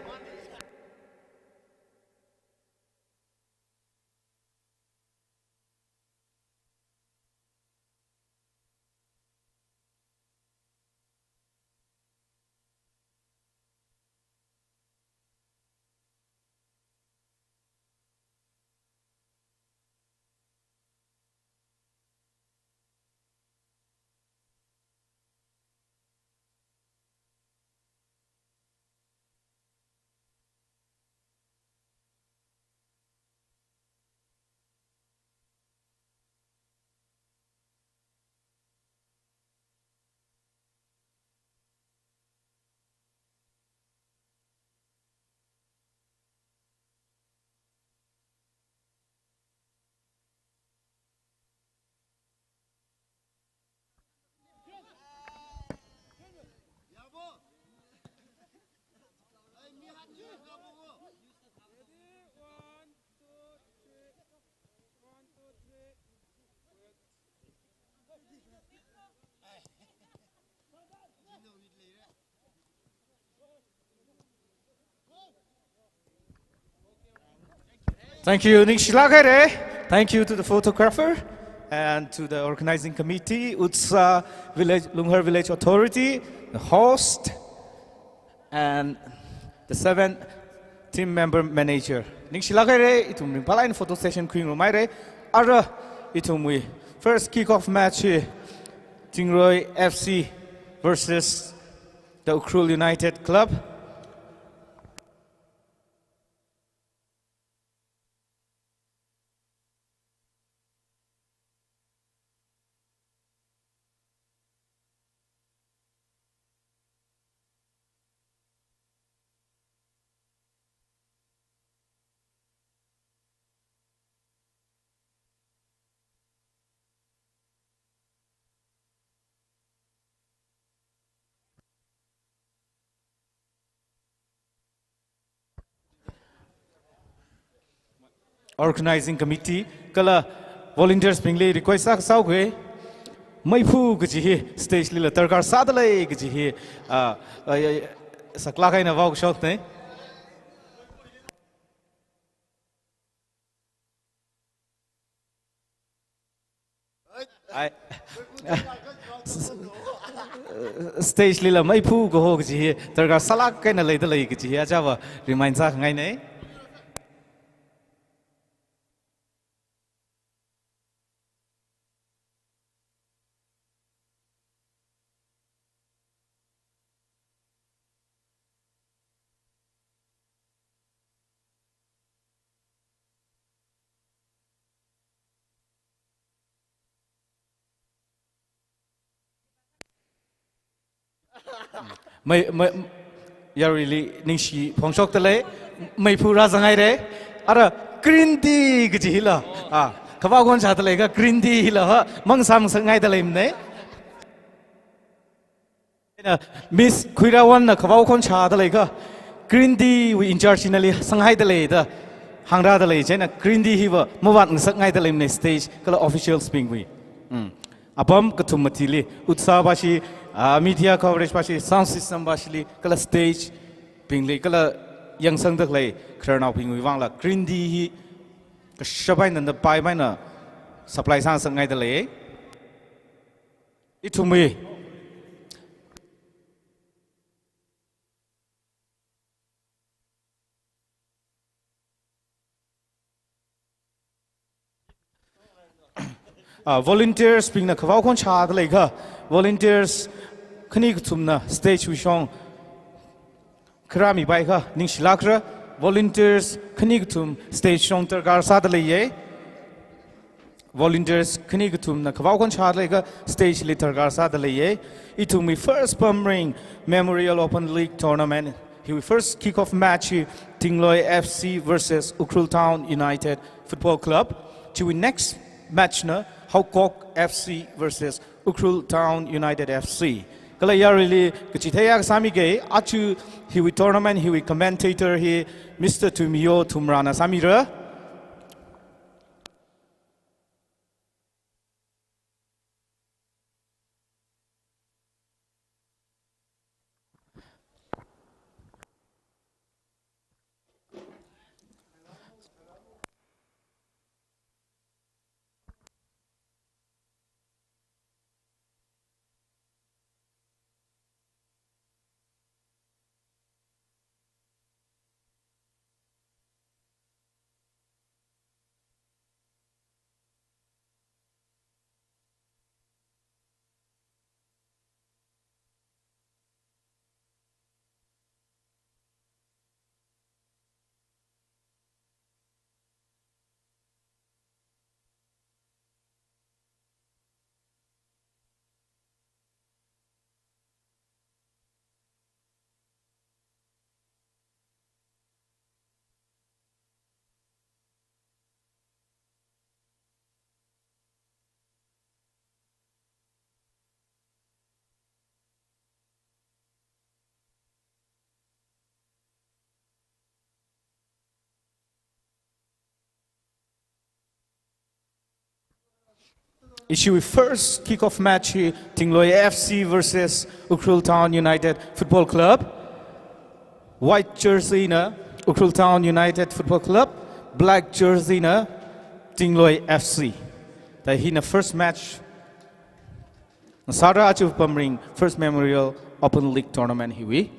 Thank you, ningshilāk haira. Thank you to the photographer and to the organizing committee, Utsa Village, Lunghar Village Authority, the host, and the seven team member manager. Ningshilāk haira, ithum ringphālāk eina photo session khuingarumhaira. Ara ithumwui first kick-off match hi Tingroi F C versus the Ukhrul United Club. Organizing committee kala volunteers bingli request sā, sāuge. Meiphū kaji hi stage lila darkar sādalei kaji hi, ah, ah, ah, saklāk eina vaokashokne. Ai. Stage lila meiphū kaho kaji hi darkar sālāk eina leidalei kaji hi achāva remind sākhangaine. Mei, mei, yaruili ningshi phongshokdalei, meiphū rāzanghaire, ara green tea kaji hila, ah, khavao khon shādalei kha green tea hila, ha, mang samsakngaidaleimane. Eina Miss Khuirawanna khavao khon shādalei kha, green tea wui in charge nali sanghaidalei da hāngrādalei, chieina green tea hiva mavātngasakngaidaleimane stage kala officials bingwui. Mm. Apam kathum matili, Utsa bashi, ah, media coverage bashi, sound system bashili, kala stage bingli, kala yangsangdalei khararnaobingwui vangla green tea hi kashap eina nanda pai maina supply sāngasakngaidalei. Ithumwui. Ah, volunteers bingna khavao khon shādalei kha, volunteers khani kathumna stage wui shong kharāmipai kha ningshilākra. Volunteers khani kathum stage shong darkar sādaleiye. Volunteers khani kathumna khavao khon shādalei kha stage li darkar sādaleiye. Ithumwui first Pamring Memorial Open League Tournament hiwui first kick-off match hi Tingloi F C versus Ukhrul Town United Football Club. Chiwui next Match na Haokok F C versus Ukhrul Town United F C. Kala yarili kachitheiya kasāmige, aja hiwui tournament hiwui commentator hi Mister Tuimiyo Thumrana sāmira. Ishiwui first kick-off match hi Tingloi F C versus Ukhrul Town United Football Club. White jersey na Ukhrul Town United Football Club, black jersey na Tingloi F C. Thāda hina first match. Sāra aja pamring First Memorial Open League Tournament hiwui.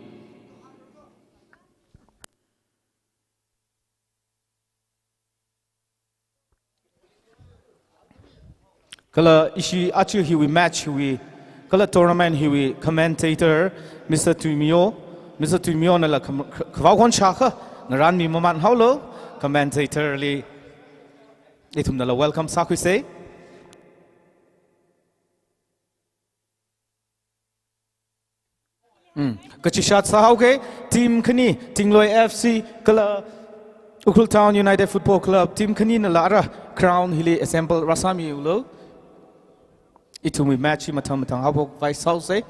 Kala ishi aja hiwui match hiwui, kala tournament hiwui commentator Mister Tuimiyo, Mister Tuimiyo nala kham-, kha-, khavao khon shākha, ngaranmi maman haolo, commentator li ithumnala welcome sākhuisa. Mm. Kachishat sāhaoga, team khani, Tingloi F C, kala Ukhrul Town United Football Club, team khaninala ara ground hili assemble rāsāmiulo. Ithumwui match hi mathang mathang haophok vai sāhaosa.